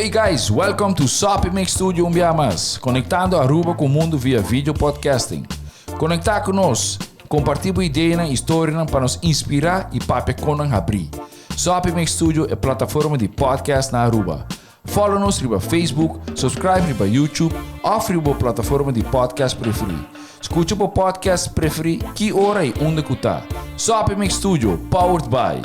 Hey guys, welcome to Soppy Mix Studio un bia mas, conectando Aruba cu mundo via video podcasting. Conecta cu nos, comparti bo ideanan y storianan pa nos inspira y papia con nan habri. Soppy Mix Studio e plataforma di podcast na Aruba. Follow nos riba Facebook, subscribe riba YouTube of riba bo plataforma di podcast preferi. Scucha bo podcast preferi ki ora y unda cu ta. Soppy Mix Studio, powered by.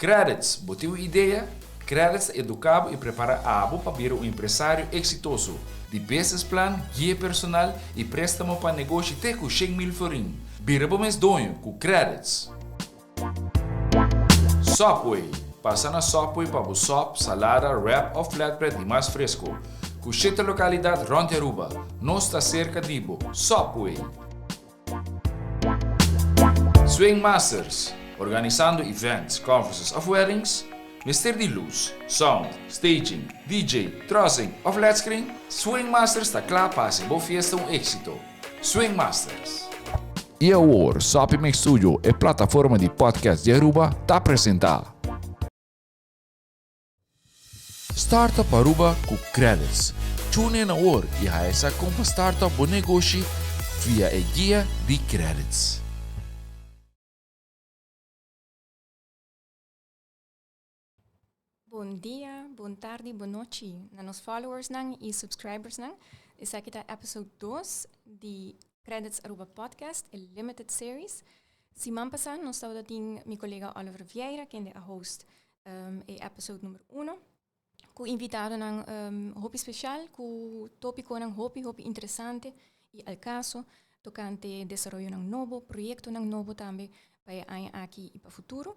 Credits, bo tin un idea? Credits ta educa bo y prepara abo pa bira un empresario exitoso. Di business plan, guia personal y prestamo pa negoshi te cu 100,000 florin. Bira bo mes doño cu Credits. Subway, Pasa na Subway pa bo sop, salada, wrap of flatbread di mas fresco. Cu shete localidad rond di Aruba. Nos ta cerca di bo. Subway! Swing Masters, Organisando events, conferences of weddings? Mester di luz, sound, staging, DJ, trussing of led screen? Swing Masters ta cla pa haci bo fiesta un exito. Swing Masters. Y awor, Soppy Mix Studio, e plataforma di podcast di Aruba, ta presenta. Startup Aruba cu Credits. Tune in awor y haya sa con pa startup bo negoshi via e guia di Credits. Bon dia, bon tardi, bon nochi na nos followersnan y subscribersnan. Esaki ta episode 2 di Credits Aruba Podcast, e limited series. Siman pasa nos tabata tin mi colega Oliver Vieira, kende a host e episode number 1. Cu invitadonan hopi special, cu topiconan hopi hopi interesante y al caso tocante desaroyonan nobo, proyectonan nobo tambe pa e aña aki y pa futuro.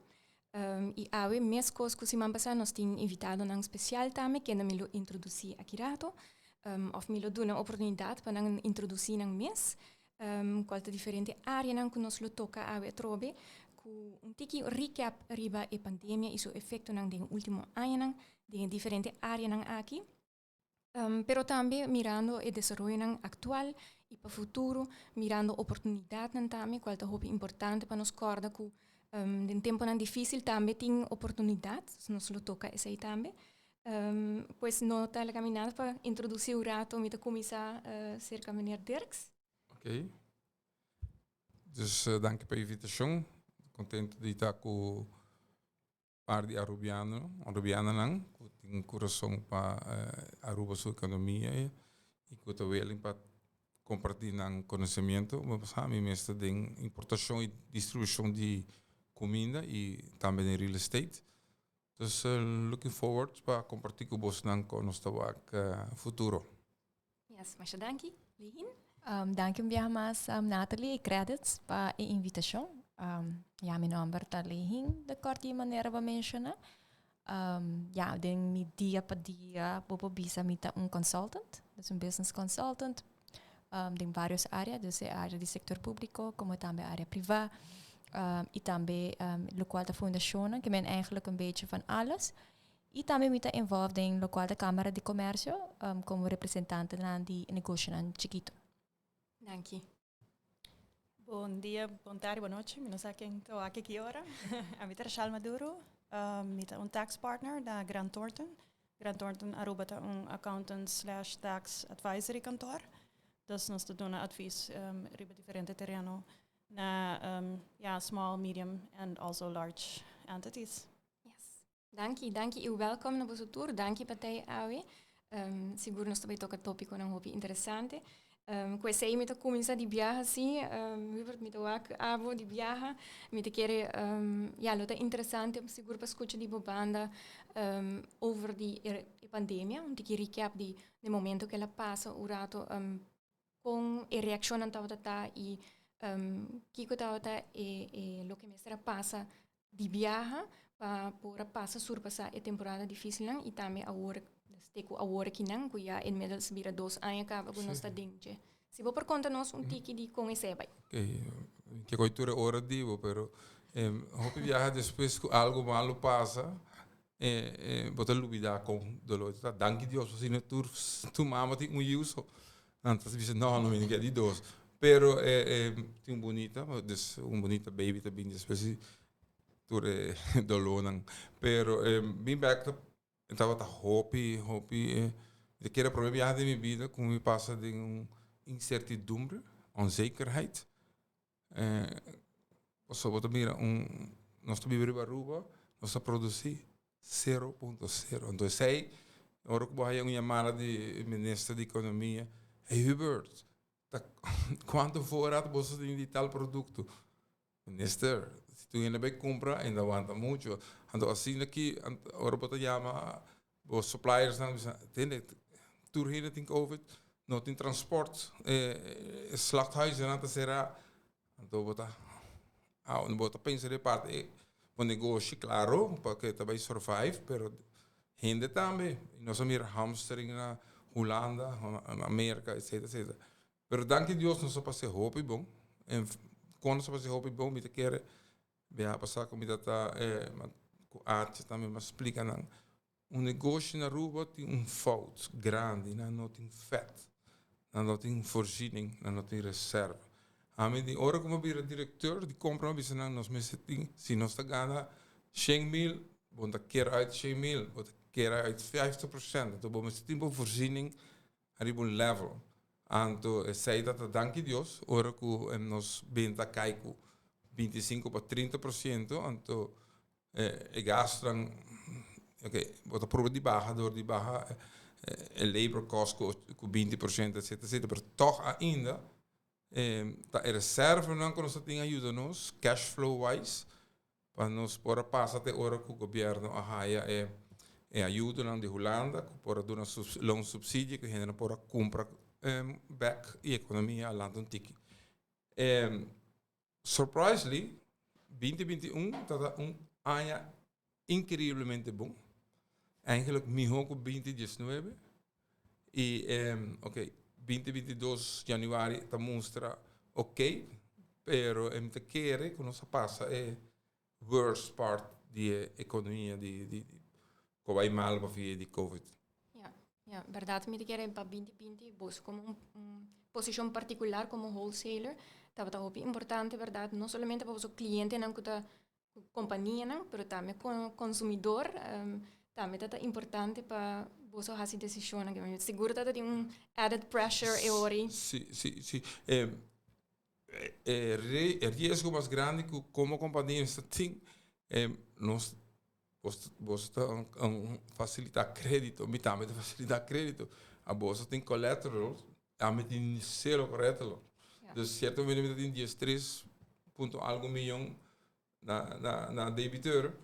Y awe mescos cu siman pasa nos tin invitadonan special tambe kende mi lo introduci aki rato of mi lo duna oportunidad pa nan introduci nan mes cual ta diferente areanan cu nos lo toca awe atrobe cu un tiki recap riba e pandemia y su efectonan den e ultimo añanan den e diferente areanan aki. Pero tambe mirando e desaroyonan actual y pa futuro, mirando oportunidadnan tambe, cual ta hopi importante pa nos corda cu den temponan dificil tambe tin oportunidad, nos lo toca esey tambe. Pues no ta laga mi nada pa introduci un rato, mi ta cuminsa cerca meneer Dirks. Ok. Dus danki pa e invitacion. Contento di ta cu par di Arubiano, Arubiananan ku tin kurason pa Aruba su ekonomia i ku ta willing pa kompartí nan konosemiento. Bo sa mi mes ta den importashon i distribushon di kuminda i tambe den real estate. Dus looking forward pa kompartí ku bosnan kon nos ta wak futuro. Yes, masha danki. Lihin? Danki un biaha mas Nathalie y Credits pa e invitacion. Ya mi nomber ta Lihin de kort di manera bo menciona. Ya den mi dia pa dia bo por bisa mi ta un consultant, dus un business consultant den varios area, dus e area di sector publico como tambe area priva y tambe locual ta fundacionnan, ke men eigenlijk een beetje van alles. Y tambe mi ta involved den locual ta Camara di Comercio como representantenan di negoshonan chikito. Danki. Bon dia, bon tardi, bon nochi. Mi no sa ken ta wak ki ora. Ami ta Rachel Maduro. Mi ta un tax partner na Grant Thornton. Grant Thornton Aruba ta un accountant slash tax advisory kantoor. Dus nos ta duna advies riba diferente tereno na ja, small, medium and also large entities. Yes. Danki, danki y welkom na boso tur. Danki pa tei awe. Sigur nos ta bay toca topiconan hopi interesante. Cu esey mi ta cuminsa di biaha si. Hubert, mi ta wak abo di biaha. Mi ta kere, ya, lo ta interesante sigur pa scucha di bo banda over di e pandemia. Un tiki recap di e momento cu el a pasa un rato. Kon e reakshonnan tabata ta i kiko tabata e e loke mester a pasa di biaha pa por a pasa surpasá e temporada difísilnan i tambe awor te ku awor akinan ku ya inmiddels bira dos aña kaba ku nos ta den dje. Si bo por konta nos un tiki di kon esei a bai. Mi ke koi tur e ora di bo pero hopi biaha despues ku algu malu pasa Bo ta lubida kon dolor ta. Danki Dios asina tur tur mama tin un yiu so. Nan ta bisa no no mi no ke di dos. Pero tin un bunita dus un bunita baby ta bini despues. Tur e dolónan. Pero bin bek ta tabata hopi, hopi, mi ta kere prome biaha den mi bida ku mi pasa den un insertidumbre, onzekerheid. Pasobra bo ta mira un, nos ta biba riba Aruba, nos ta produsí 0.0. Anto esei, ora ku bo haya un yamada di minister di ekonomia, Hey Hubert, ta kuantu voorraad boso tin di tal produkto? Minister, si tur hende bai kumpra, e no wanta mucho. Anto asina ki ora bo ta yama bo suppliersnan bisa, tende, tur hende tin covid, no tin transport, e slachthuizennan ta será. Anto bo ta, bo ta pensa di parti e bo negoshi, klaro, paske ta bai survive, pero hende tambe. Nos a mira hamstering na Hulanda, na Merka, etcetera, etcetera. Pero danki Dios nos a pas'é hopi bon. En kon nos a pas'é hopi bon mi ta kere biaha pasá ku mi ta ta ku Archie tambe mi a splika nan. Un negoshi na Aruba tin un fout grandi, nan no tin fèt, nan no tin voorziening, nan no tin reserva. Ami di ora ku mi a bira direkteur di kompra mi a bisa nan nos mester tin, si nos ta gana 100.000, bo no ta kere uit 100.000, bo ta kere uit 50%. Anto bo mester tin bo voorziening ariba un level. Anto esei ta ta danki Dios ora ku nos benta kai ku 25 pa 30%, anto e gastunan, ok, bo ta proba di baha dor di baha e labor cost ku 20% etcetera etcetera, pero tog ainda ta e reservanan ku nos ta tin a yuda nos cash flow wise pa nos por a pasa te ora ku gobierno a haya e e ayudonan di Hulanda ku por a duna loon subsidie ku hendenan por a kumpra bek i ekonomia a lanta un tiki. Surprisely 2021 tabata un aña inkreiblemente bon. Eigenlijk mihó ku 2019 i ok 2022 januari ta mustra ok pero mi ta kere ku nos a pasa e worst part di e ekonomia di di ku a bai mal pafia di covid. Ja, ja, bèrdat mi ta kere pa 2020 boso komo un un posishon partikular komo wholesaler tabata hopi importante bèrdat no solamente pa boso klientenan ku ta kompanianan, pero tambe konsumidor tambe ta ta importante pa boso hasi desishonnan. Sigur ta ta tin un added pressure e ora ei. Si, si, si. E e riesgo mas grandi ku komo kompania nos ta tin, nos boso ta fasilitá kredito, mi tambe ta fasilitá kredito, boso tin collateral, ami tin sero collateral. Dus sierto momento mi ta tin 13 punto algo miyon na na na debiteur.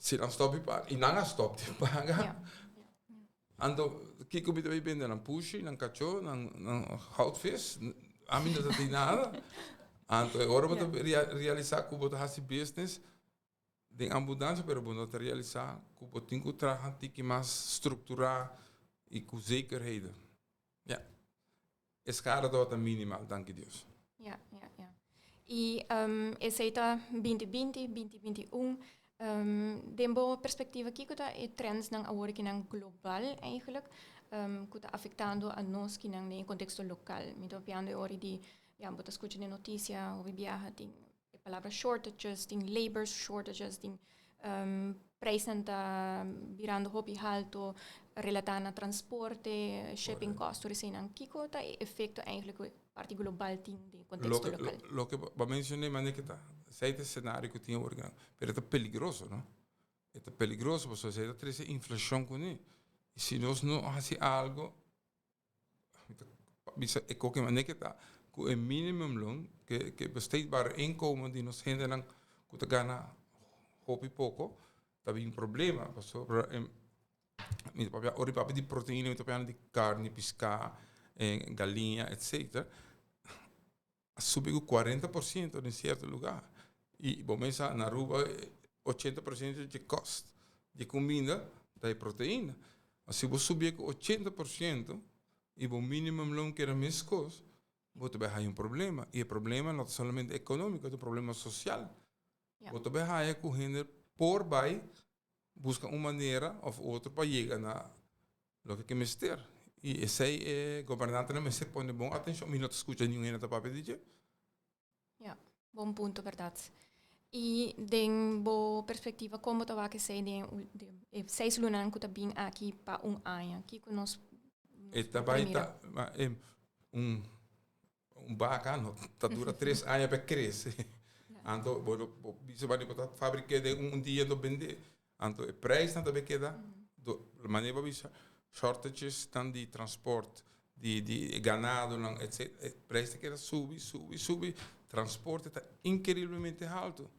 Si nan stop di paga, y nan a stop di paga. Anto kiko mi ta bay bende? Nan pushi, nan cacho, nan nan goudvis? Ami no ta tin nada. Anto e ora bo ta realisa cu bo ta haci business den abundancia, pero bo no ta realisa cu bo tin cu traha tiki mas structura y cu zekerheden. Ja. E schade tabata minimal, danki Dios. Ja, ja, ja. Y esey ta 2020, 2021. Den bo perspectiva, kiko ta e trendsnan awor kinan global eigenlijk, ku ta afectando a nos kinan den e contexto local? Mi ta papiando e ora di, ja, bo ta scucha den noticia, hopi biaha tin e palabra shortages, tin labor shortages, tin prijsnan ta birando hopi halto relatá na transporte, shipping cost, tur eseinan. Kiko ta e efecto eigenlijk ku e parti global tin den e contexto Loke, local? loke bo a mencioné manera ke ta, esei ta e scenario ku tin awor, pero e ta peligroso, no? E ta peligroso pasobra esei ta trese inflacion kuné. I si nos no hasi algo, Bisa e koke manera ke ta ku e minimumloon ke ke besteedbare inkomen di nos hendenan ku ta gana hopi poko ta bin problema pasobra e mi ta papia ora di papia di proteina mi ta papia di karni, piská, galiña etcetera a subi ku 40% den sierto lugá i bo mesa na Aruba 80% dje kost di kuminda ta e proteina. Si bo subi ku 80% i bo minimumloon keda meskos, bo ta bai haña un problema. I e problema no ta solamente ekonómiko, e ta un problema sosial. Bo ta bai haña ku hende por bai buska un manera òf otro pa yega na loke ke mester. I esei e gobernantenan mester pone bon atenshon. Mi no ta skucha niun hende ta papia di dje. Ja, bon punto bèrdat. I den bo perspectiva, con bo ta wak esey den e 6 lunanan cu ta bin aki pa un aña? Kico nos E por bai mira? Ta, ma, un baca no ta dura 3 aña pa crece. Anto, bueno, bo bisa bo ta fabrica den un dia no bende. Anto, e prijs nan tambe keda, do, manera bo bisa, shortages tan di transport, di ganado nan, etc. E prijs ta keda subi, subi, subi. Transporte ta increiblemente halto.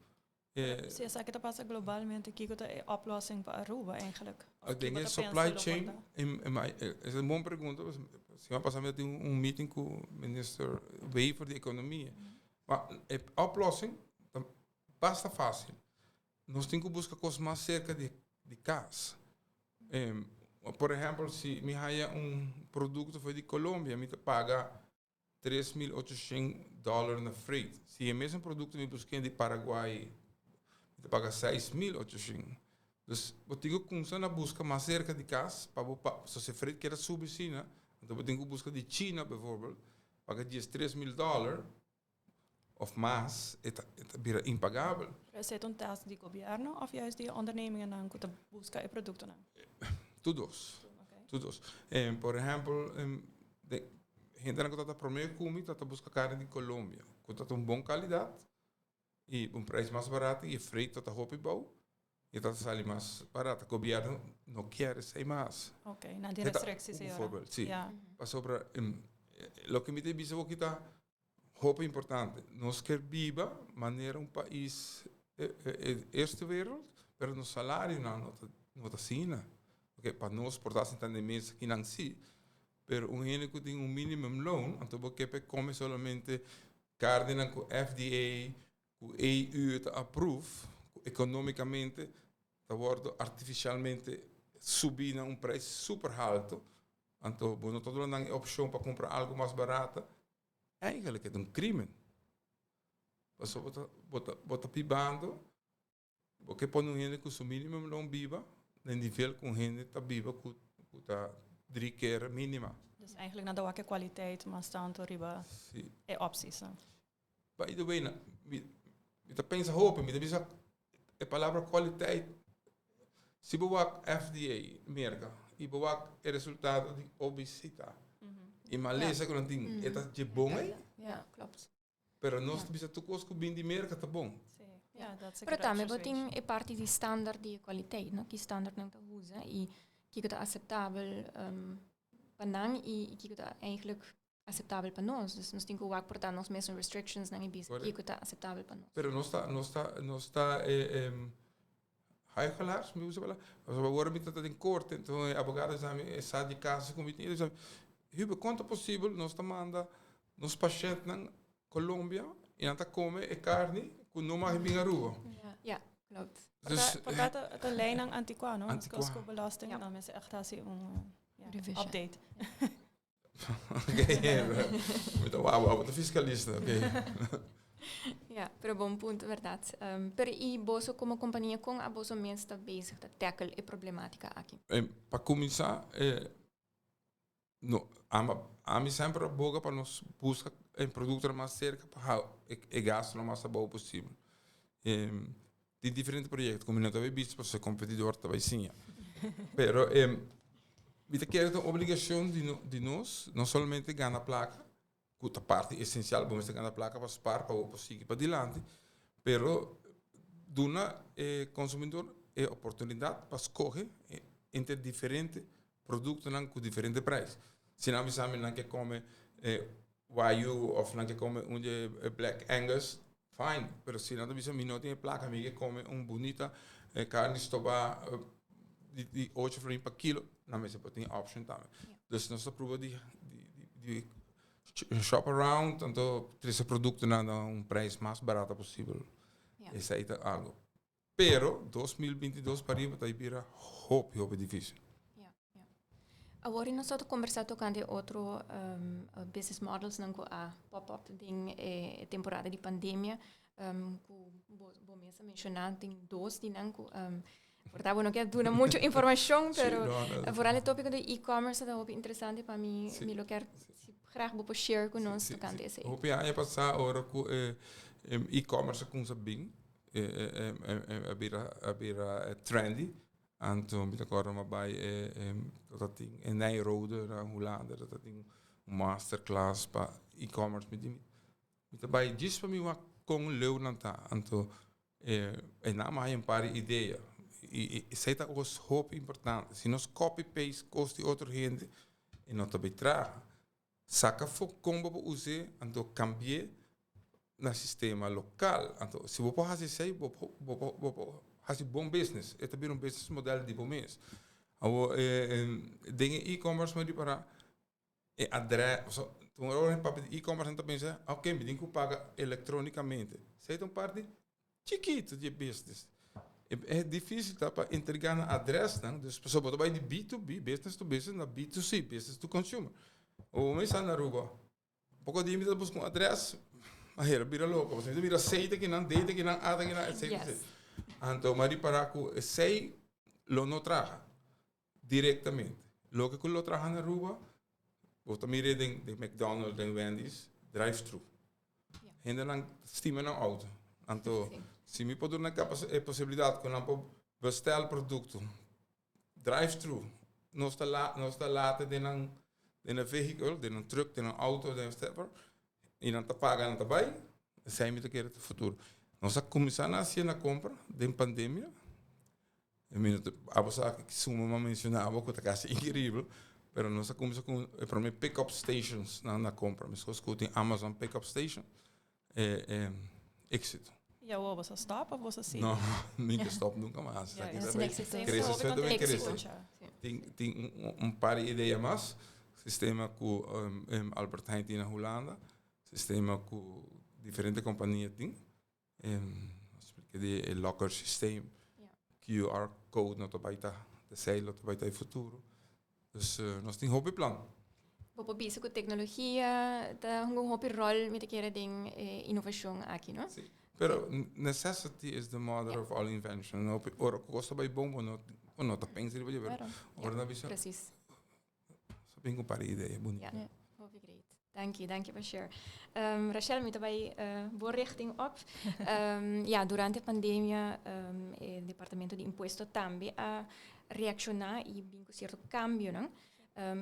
Si esaki ta pasa globalmente, kico ta e oplossing pa Aruba eigenlijk? Of Ik denk kico e ta supply pensa lo chain, por ta? E ta un bon pregunta. Siman pasa mi tin un meeting cu minister Wever di Economia. Maar e oplossing ta basta facil. Nos tin cu busca cos mas cerca di cas. Por ehempel, si mi haya un producto for di Colombia, mi ta paga $3.800 na freight. Si e mesun producto mi busca di Paraguay, mi ta paga 6.800. Dus, bo tin cu cuminsa na busca mas cerca di cas, pa so si freight kier subi asina, anto bo tin cu busca di China, bijvoorbeeld, paga $13.000 of mas, e ta bira impagabel. Is het un task di gobierno of juist di ondernemingen nan cu ta busca e producto nan? Tur dos. Tur dos. Por ehempel, hende nan cu ta prome cu mi, ta busca carni di Colombia, cu ta un bon calidad y un prijs mas barato y freight ta hopi bou y ta sali mas barato. Gobierno no kier esey mas. Ok, nan tin restricties Un ahora. voorbeeld, si. Pasobra, loke mi ta bisa aki ta hopi importante. Nos kier biba manera un pais eerste wereld, pero nos salario no ta asina. Ok, pa nos por ta sinta na mesa aki nan si, pero un hende cu tin un minimum loan, anto bo kier come solamente carni nan cu FDA, cu EU ta approve, economicamente ta wordo artificialmente subi na un prijs super halto. Anto, bo no ta duna nan opcion pa cumpra algo mas barato. Eigenlijk e ta un crimen. Paso bo ta bibando, bo kier pone un hende cu su minimum loon biba, na nivel cu un hende ta biba cu ta drie keer minima. Dus eigenlijk nan ta wak kwaliteit, mas tanto riba e opties, no? By the way, na, mi ta pensa hopi, mi ta bisa e palabra kwaliteit. Si bo wak FDA, Merca, y bo wak e resultado di obesitas y malesa cu nan tin, e ta dje bon, eh? Ja, klopt. Pero nos bisa tur cos cu bin di Merca ta bon. Si. Ja, dat is Pero tambe bo tin e parti di standaard di kwaliteit, no? Ki standaard nan ta usa y kico ta aceptabel pa nan y kico ta eigenlijk aceptabel pa nos. Dus nos tin cu wak por ta nos mesun restrictions nan y bisa kico ta aceptabel pa nos. Pero nos ta huichelaars, mi usa palabra. Pasobra awor mi ta den corte, anto e abogado sa mi sa di caso cu mi tin, sa Hubert, con ta posibel nos ta manda nos patiëntnan Colombia y nan ta come e carni cu no mag bin Aruba? Ja, klopt. Dus, Por ta de lijn antiqua, no? Antiqua. Antiqua. Belasting, dan is echt asina un, ja, Revision. Update. Ok, wauw, ta fiscalista, ok. Ja, pero bon punto, berdad. Pero y boso como compania, con boso mes ta bezig ta tackle e problematica aki? Pa cuminsa, no, ami semper a boga pa nos busca un producto mas cerca pa e gasto lo mas abou posibel. Tin diferente proyecto, como no ta bisto pa e competidor ta bay siña. Pero mi ta kere un obligacion di nos, no solamente gana placa, cu ta parti esencial, bo mester gana placa pa spaar, pa sigui pa dilanti, pero duna consumidor e oportunidad pa scoge entre diferente productonan cu diferente prijs. Si nan bisa nan kier come Wagyu of nan kier come un Black Angus, fine, pero si nan bisa mi no tin placa, mi kier come un bunita carni stoba di 8 florin pa kilo, nan mester por tin option tambe. Dus nos ta proba di shop around, anto trece productonan na un prijs mas barato posibel. Esey ta algo. Pero 2022 pa ariba ta bira hopi hopi dificil. Ja. Awor nos a combersa tocante otro business models nan cu a pop up den temporada di pandemia, cu bo mes a menciona tin dos di nan cu por ta no kier duna mucho informacion, pero Si, no. Vooral e topico di e-commerce ta hopi interesante pa mi, mi lo kier graag bo share cu nos tocante esey. Hopi aña pasa ora cu e-commerce a cuminsa bin. A bira a bira trendy. Anto mi ta kòrda mi a bai e ta tin e Nyenrode na Hulanda ta tin un masterclass pa e-commerce. Mi di mi ta bai djis pa mi wak kon leu nan ta. Anto e nan a haña un par di idea i esei ta kos hopi importante. Si nos copy paste kos di otro hende e no ta bai traha. Saka afó kon bo por us'é, anto kambi'é na sistema lokal. Anto si bo por hasi esei, bo por bo por bo por hasi bon business. E ta bira un business model di bo mes. Awor den e e-commerce mi a ripará e adrès, pasobra ora mi papia di e-commerce nan ta pensa, oke mi tin ku paga elektrónikamente. Esei ta un parti Chikitu di e business. E dificil ta pa entrega na adresnan, dus pasobra bo ta bai di B to B, business to business, na B to C, business to consumer. Bo mester sa na Aruba, poko di mi ta buska un adres, a hera bira loko, pasobra mi ta mira C ta kinan, D ta kinan, A ta kinan, etcetera, etcetera. Anto mi a ripara ku esei lo no traha direktamente. Loke ku lo traha na Aruba, bo ta mira den McDonald's, den Wendy's, drive thru. Hendenan stima nan auto. Anto, si mi por duna e posibilidad cu nan por bestel producto, drive thru, nos ta la, nos ta late den nan, den nan vehicle, den nan truck, den nan auto, den whatever, y nan ta paga, nan ta bay, esey mi ta kere ta futuro. Nos a cuminsa na haci na compra den pandemia. E mi no ta, abo sa ki suma mi a menciona abo cu ta casi increíbel, pero nos a cuminsa cu e prome pick up stations nan na compra, mescos cu tin Amazon pick up station, e e exito. Y awor boso a stop of boso a sigui? No, mi ke stop nunca mas. Ja, Esaki ja. ta Es un bay éxito. crece, Hopi ta bay contento. crece. Escucha. Tin tin un un par di idea mas, sistema cu Albert Heijn tin na Hulanda, sistema cu diferente compania tin. Splika di e locker systeem. QR code no ta bai ta esei lo ta bai ta e futuro. Dus nos tin hopi plan. Bo por bisa ku teknologia ta hunga un hopi ròl mi ta kere den e inovashon aki, no? Si. Pero necessity is the mother of all invention. Hopi ora ku kos ta bai bon bo no bo no ta pensa riba dje pero ora nan bisa Precies. Sa bin ku un par di idea bunita. Ja, hopi great. Danki, danki pa share. Rachel, mi ta bai bo richting op. Ja, durante pandemia e departamento di impuesto tambe a reacciona y bin cu cierto cambionan.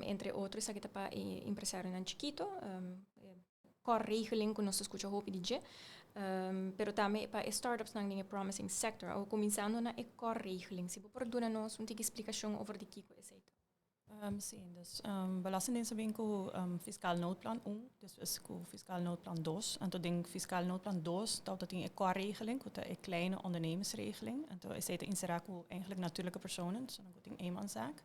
Entre otro esaki ta pa e empresarionan chikito, core regeling cu nos ta scucha hopi di dje, pero tambe pa e startupsnan den e promising sector. Awor cuminsando na e core regeling, si bo por duna nos un tiki splicacion over di kico esey ta. Sí, dus Belastingdienst a bin ku Fiscaal Noodplan un, despues ku Fiscaal Noodplan dos. Anto den Fiscaal Noodplan dos tabata tin e core-regeling, ku ta e kleine ondernemersregeling. Anto esei ta inserá ku eigenlijk natuurlijke personen, so nan ku tin eenmanszaak,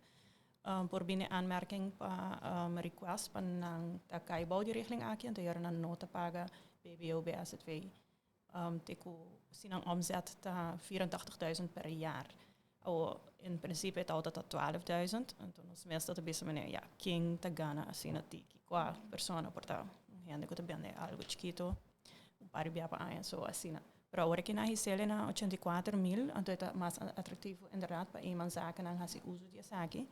por bini aanmerking pa request pa nan ta kai bou di regeling aki, anto yora nan no ta paga BBO, BZW, te ku si nan omzet ta 84.000 per jaar. Awo, in principe e tabata ta 12.000, anto nos mes ta bisa meneer, ja, ken ta gana asina tiki? Kua persona por ta un hende ku ta bende algo chikito, un par di bia pa aña, so asina. Pero awor aki nan hisele na 84.000, anto e ta mas atractivo inderdaad pa eenmanszakennan hasi uso di esaki.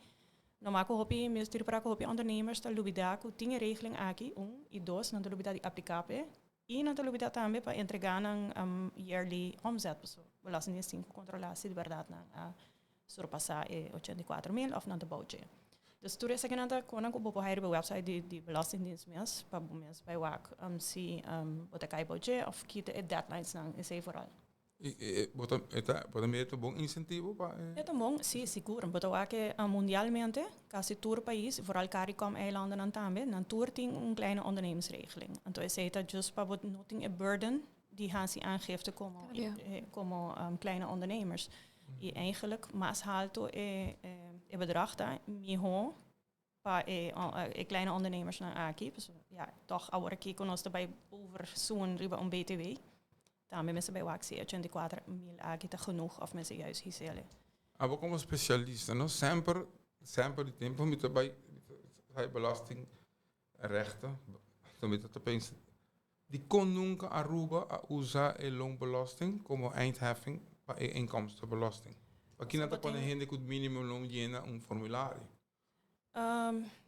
No ma ku hopi, mi ta ripara ku hopi ondernemers ta lubida ku tin e regeling aki, un, i dos, nan ta lubida di aplika p'e. I nan ta lubida tambe pa entregá nan yearly omzet, pasobra Belastingdienst tin ku kontrolá si di bèrdat nan a surpasá e 84.000 òf nan ta bou dje. Dus tur esakinan ta konan ku bo por haña riba wèpsait di di Belastingdienst mes pa bo mes bai wak si bo ta kai bou dje òf kita e deadlinesnan esei vooral. I bo ta e ta bo ta mira e ta un bon insentivo pa e. E ta un bon, si, sigur. Bo ta wak e mundialmente kasi tur pais, vooral Caricom eilandennan tambe, nan tur tin un kleine ondernemersregeling. Anto esei ta just pa bo no tin e burden di hasi aangifte komo komo kleine ondernemers. I eigenlijk mas halto e e bedrag ta, mihó pa e e kleine ondernemersnan aki. Pasobra ya, tòg awor aki ku nos ta bai over soon riba un BTW, tambe mester bai wak si e 84.000 aki ta genoeg òf mester juist hisele. Abo komo spesialista no, semper semper di tempu mi ta bai mi ta belasting rechten, mi ta pensa dikon nunka Aruba a usa e loonbelasting komo eindheffing pa e inkomstenbelasting? Pakina ta pone hende ku minimumloon yena un formulario?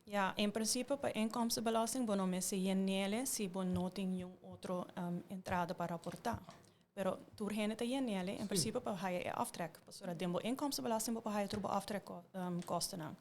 Ja, in principe pa inkomstenbelasting bo no mester yenele si bo no tin niun otro entrada pa raporta. Pero tur hende ta yenele in principe pa haya e aftrek. Pasobra den bo inkomstenbelasting bo por haya tur bo aftrek kostennan.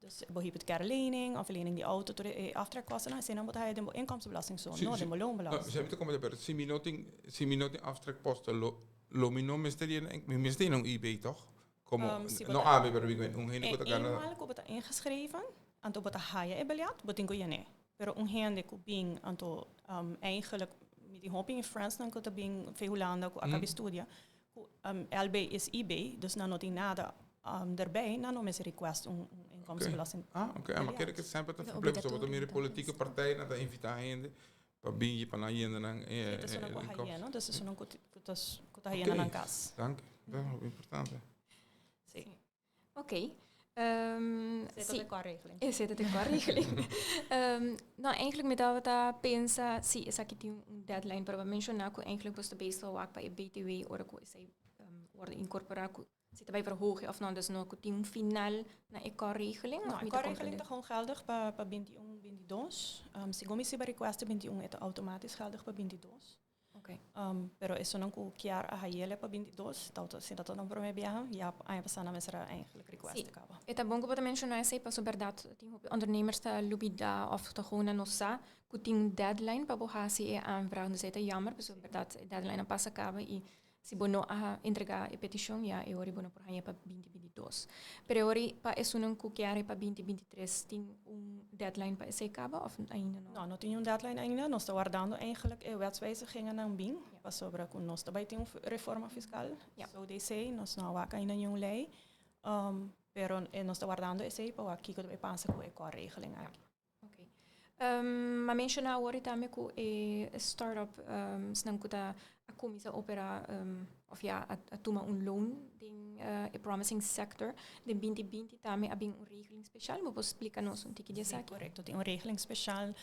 Dus bo hypothecaire lening of lening di auto tur e aftrekkostennan eseinan bo ta haya den bo inkomstenbelasting so, no den bo loonbelasting. Si mi ta comprende pero si mi no tin si mi no tin aftrekposten lo lo mi no mester yena mi mester yena un IB toch? Como no ami pero un hende ku ta gana. Eenmaal ku bo ta ingeschreven anto bo ta haya e biljet bo tin ku yen'é. Pero un hende ku bin anto eigenlijk mi tin hopi friendsnan ku ta bin fe Hulanda ku a kabi studia ku LB is IB dus nan no tin nada derbij nan no mester request un inkomstenbelasting. Ah oké, maar kere ke semper ta probleem pasobra bo ta mira politieke partijnan ta invita hende pa bin pa nan yenda nan inkomsten. Si, ta esunnan ku ta esunnan ku ta yenda nan kas. Danki, dat is hopi importante. Si. Oké. Zit de regeling. Zit de regeling. Nou, eigenlijk mi tabata pensa, si esaki tin un deadline, pero bo a menciona cu eigenlijk bo ta bezig wak pa e BTW ora cu esey wordo incorpora cu si ta bay verhogen of no, dus no cu tin un final na e regeling? No, e regeling ta gewoon geldig pa 21, 22. Segun mi si bo request 21 e ta automatisch geldig pa 22. Okay. Pero esonan ku kier a hayele pa 22, tauta si dat nan prome biaha, ya aña pasá nan mester a eigenlijk request Sí. kaba. E ta bon ku bo ta menshoná esei pasobra bèrdat tin hopi ondernemers ta lubidá òf ta gewoon nan no sa ku tin un deadline pa bo hasi e aanvraag. Dus e ta jammer pasobra bèrdat e deadline a pasa kaba i si bo no a entregá e petishon ya e ora bo no por haña pa 2022. Pero e ora pa esunnan ku kier e pa 2023 tin un deadline pa esei kaba òf ainda no? No, no tin un deadline ainda. Nos ta wardando eigenlijk e wetswijzigingennan bin pasobra ku nos ta bai tin un reforma fiskal. So they say, nos no a wak ainda niun lei. Pero nos ta wardando esei pa wak kiko ta bai pasa ku e kòrregeling aki. Oké. M'a menshoná awor tambe ku e startup esnan ku ta a kuminsá operá òf ya a tuma un loan den e promising sector den 2020 tambe a bin un regeling speshal. Bo por splika nos un tiki di esaki? Sí, korekto. Tin un regeling speshal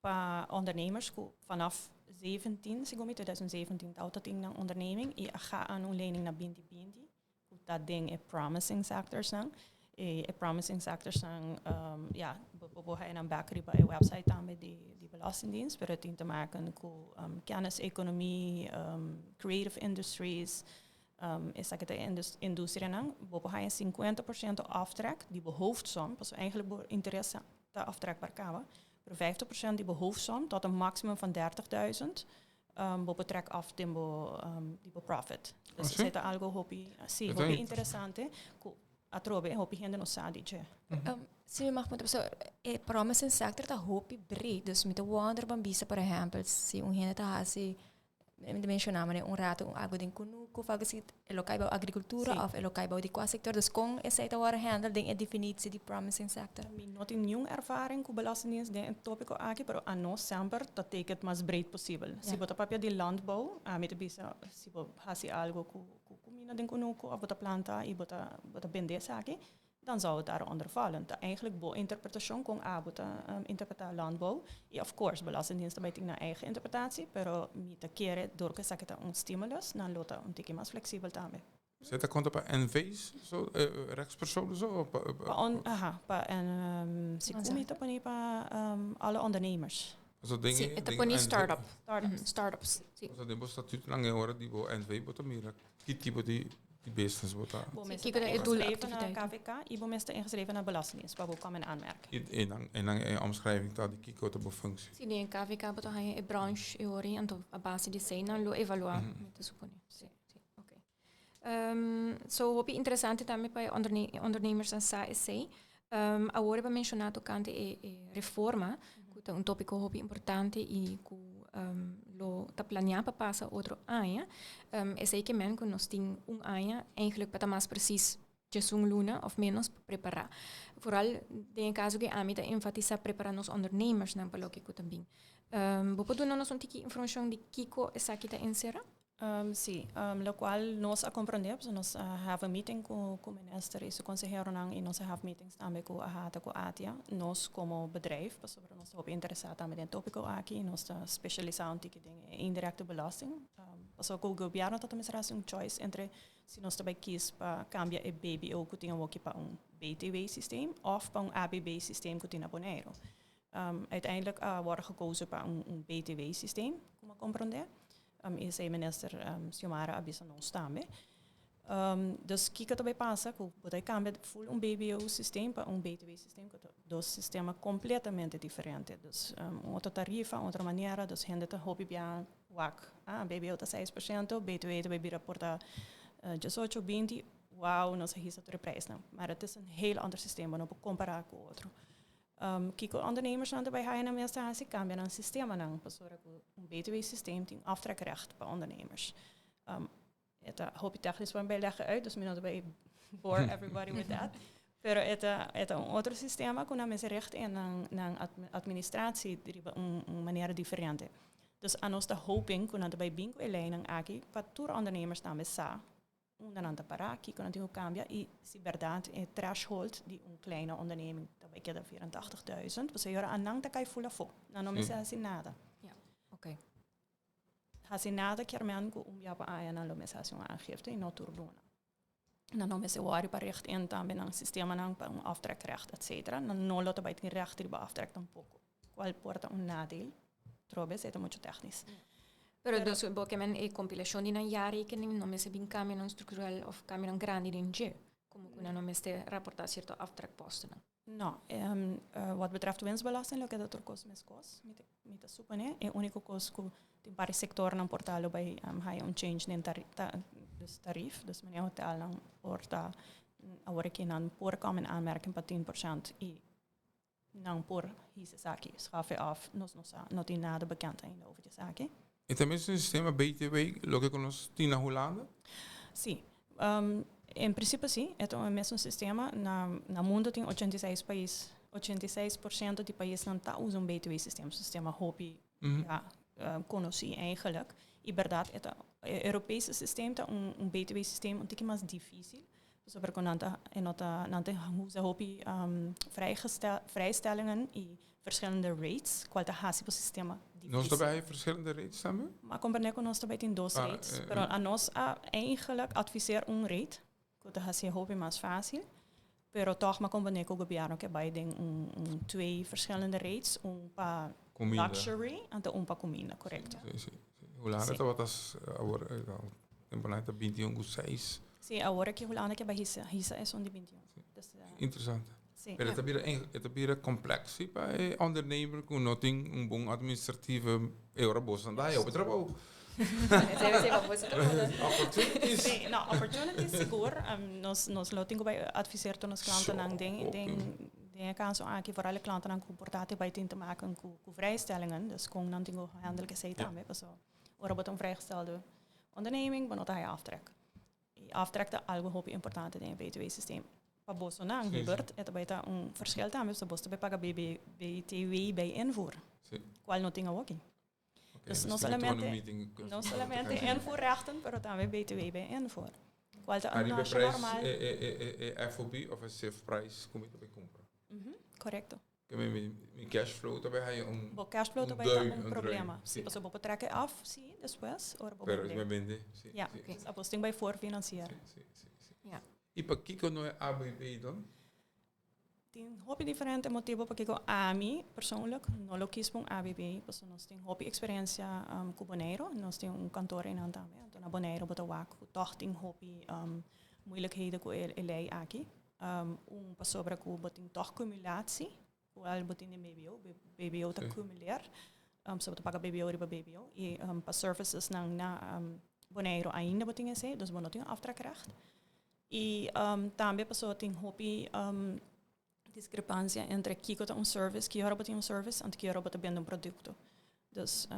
pa ondernemers ku vanaf 17, segun mi, 2017 tau ta tin nan onderneming i a ga aan un lening na 2020 ku ta den e promising sectorsnan. E promising sectorsnan, ja, bo por haya nan bek riba e website tambe di di Belastingdienst, pero tin te maken ku kenniseconomie, creative industries, esaki ta e industrianan. Bo por haya 50% aftrek di bo hoofdsom, pasobra eigenlijk bo interes ta aftrekbaar kaba, pero 50% di bo hoofdsom tot een maximum van 30.000 bo por trek af den bo di bo profit. Dus Oh, sí? esei ta algo hopi, sí, Dat hopi is interesante ku atrobe hopi hende no sa di dje. Si mi mag puntra, so e promising sector ta hopi breed, dus mi ta wonder ban bisa por ehempel si un hende ta hasi, mi ta menciona manera un rato un algo den kunuku of algo asi, e lo kai bou agricultura Sí. of e lo kai bou di kua sector, dus kon esei ta wòrdu handle den e definitie di promising sector? Mi no tin niun ervaring ku Belastingdienst den e tópiko aki, pero anos semper ta take it mas breed posibel. Si bo ta papia di landbouw, ami ta bisa si bo hasi algo ku ku kumina den kunuku of bo ta planta i bo ta bo ta bende esaki, dan zou het daaronder vallen. Ta eigenlijk bo interpretashon kon abo ta interpretá landbouw. I of course Belastingdienst ta bai tin nan eigen interpretatie, pero mi ta kere dor ku esaki ta un stimulus, nan lo ta un tiki mas fleksibel tambe. Esei ta konta pa NV's so, rechtspersonen so? Of pa, Pa on, aha, pa en, si ku mi ta pone pa alle ondernemers. So den Sí, e, e ta den pone NV start-up. Startups. Startups, sí. So den bo statuut lang e ora di bo NV bo ta mira ki tipo di di business bo ta. Bo Sí, mester kiko ta ta e ingeschreven na doelactiviteiten? KVK i bo mester ingeschreven na Belastingdienst pa bo kòm in aanmerking. I en dan en dan e omschrijving ta di kiko ta bo functie. Sí, den KVK bo ta haña e branche e ora ei, anto a base di esei nan lo evaluá, mi ta suponé. Sí, sí, oké. So hopi interesante tambe pa e ondernemers a sa esei. Awor e bo a menshoná tokante e e reforma, ku ta un tópiko hopi importante i ku lo ta planeá pa pasa otro aña. Esei ke men ku nos tin un aña, eigenlijk pa ta mas presis djesun luna òf ménos pa prepará. Vooral den e kaso ku ami ta enfatisá prepará nos ondernemersnan pa loke ku ta bin. Bo por duna nos un tiki informashon di kiko esaki ta enserá? Sí, locual nos a comprende, pasobra nos a have a meeting cu cu minister y su conseheronan y nos a have meetings tambe cu AHATA cu ATIA, nos como bedrijf, pasobra nos ta hopi interesa tambe den e topico aki y nos ta specialisa un tiki den e indirecte belasting. Pasobra cu gobierno ta mester haci un choice entre si nos ta bay kies pa cambia e BBO cu tin awoki pa un BTW systeem of pa un ABB systeem cu tin na Boneiru. Uiteindelijk a wordo gekozen pa un BTW systeem, como a comprende. I esei minister Xiomara a bisa nos tambe. Dus kiko ta bai pasa ku bo ta kambia full un BBO systeem pa un BTW systeem ku ta dos sistema kompletamente diferente. Dus un otro tarifa, un otro manera, dus hende ta hopi bia wak, ah, BBO ta 6%, BTW ta bai bira por ta 18, 20, wauw, nos a hisa tur e prijsnan. Maar het is een heel ander systeem, bo no por kompara ku otro. Kiko ondernemersnan ta bai haya nan mes ta hasi? Kambia nan sistemanan, pasobra ku un BTW systeem tin aftrekrecht pa ondernemers. E ta hopi technisch pa mi bai leggen uit, dus mi no ta bai bore everybody with that. Pero e ta, e ta un otro sistema ku nan mester richt in nan, nan administratie riba un, un manera diferente. Dus anos ta hoping ku nan ta bai bin ku e leinan aki pa tur ondernemers tambe sa unda nan ta pará, kiko nan tin ku kambia i si bèrdat e threshold di un kleine onderneming ta bai keda 84.000, pasobra e ora anan ta kai ful afó. Nan no mester hasi nada. Ja, oké. Hasi nada kier men ku un bia pa aña nan lo mester hasi un aangifte i no tur luna. Nan no mester wòri pa richt in tambe nan sistemanan pa un aftrekrecht et cetera. Nan no lo ta bai tin recht riba aftrek tampoko, kual por ta un nadeel. Trobe esei ta muchu technisch. Pero dus bo ke men e kompilashon di nan jaarrekening no mester bin kambionan struktural òf kambionan grandi den dje, komo ku nan no mester raportá sierto aftrekpostennan. No, wat betreft winstbelasting loke ta tur kos meskos, mi ta mi ta suponé. E úniko kos ku tin par di sektornan por ta lo bai haya un change den tari ta dus tarief, dus manera hotelnan por ta awor aki nan por kòm in aanmerking pa 10% i nan por hisa esaki, schafe af, nos no sa, no tin nada bekend ainda over di esaki. E ta mesun sistema BTW loke ku nos tin na Hulanda? Sí. En principio sí, e ta un mesun sistema. Na na mundo tin 86 pais, 86% di paisnan ta usa un BTW sistema, un sistema hopi ja, konosí eigenlijk. I bèrdat e ta e Europese systeem ta un un BTW systeem un tiki mas difísil, pasobra ku nan ta e no ta nan ta usa hopi vrijstellingen i verschillende rates, kual ta hasi bo sistema difísil. Nos ta bai verschillende rates tambe? Ma komprendé ku nos ta bai tin dos rates, pero anos a eigenlijk adviseer un rate, ku ta hasié hopi mas fásil, pero tòg m'a komprendé ku gobièrnu ke bai den un un twee verschillende rates, un pa luxury anto un pa kuminda, korekto. Sí, sí, sí. Hulanda tabata awor temporada ta 21 ku 6. Sí, awor aki Hulanda ke bai hisa, hisa esun di 21. Interesante. Sí. Pero e ta bira, e ta bira complex sí pa e ondernemer ku no tin un bon administratieve e ora boso nan ta haya hopi trabou. Opportunities. Sí, no, opportunities sigur. Nos, nos lo tin ku bai adviseer tur nos klantennan den, den, den e kaso aki, vooral e klantennan ku por ta bai tin te maken ku, ku vrijstellingen. Dus kon nan tin ku handle esei tambe, paso ora bo ta un vrijgestelde onderneming, bo no ta haya aftrek. E aftrek ta algo hopi importante den e BTW-systeem. Pa bosonan, Hubert, e ta bai ta un verschil tambe, pasobra bos ta bai paga BTW bij invoer, cual no tin awoki. Dus no solamente, no solamente invoerrechten, pero tambe BTW bij invoer. Cual ta un noshi normal. E FOB of e CIF prijs cu mi ta bai cumpra. Correcto. Ke mi mi cash flow ta bai haya un Bo cash flow ta bai ta un problema. Si, pasobra bo por trek e af, si, despues, ora bo bende. Pero mi bende, si. Ja, dus abo tin bai voorfinancier. Si, si, si. Ja. I pakiko no e ABB dan? Tin hopi diferente motibo pakiko ami persoonlijk no lo kies pa un ABB, pasobra nos tin hopi experiencia ku Boneiru, nos tin un kantoor einan tambe, anto na Boneiru bo ta wak ku tòg tin hopi moeilijkheden ku e lei aki. Un pasobra ku bo tin tòg kumulatie, kual bo tin den BBO, BBO ta kumuleer, so bo ta paga BBO riba BBO i pa servicesnan na Boneiru ainda bo tin esei, dus bo no tin un aftrekrecht. I tambe pasobra tin hopi diskrepansia entre kiko ta un service, ki ora bo tin un service anto ki ora bo ta bende un produkto. Dus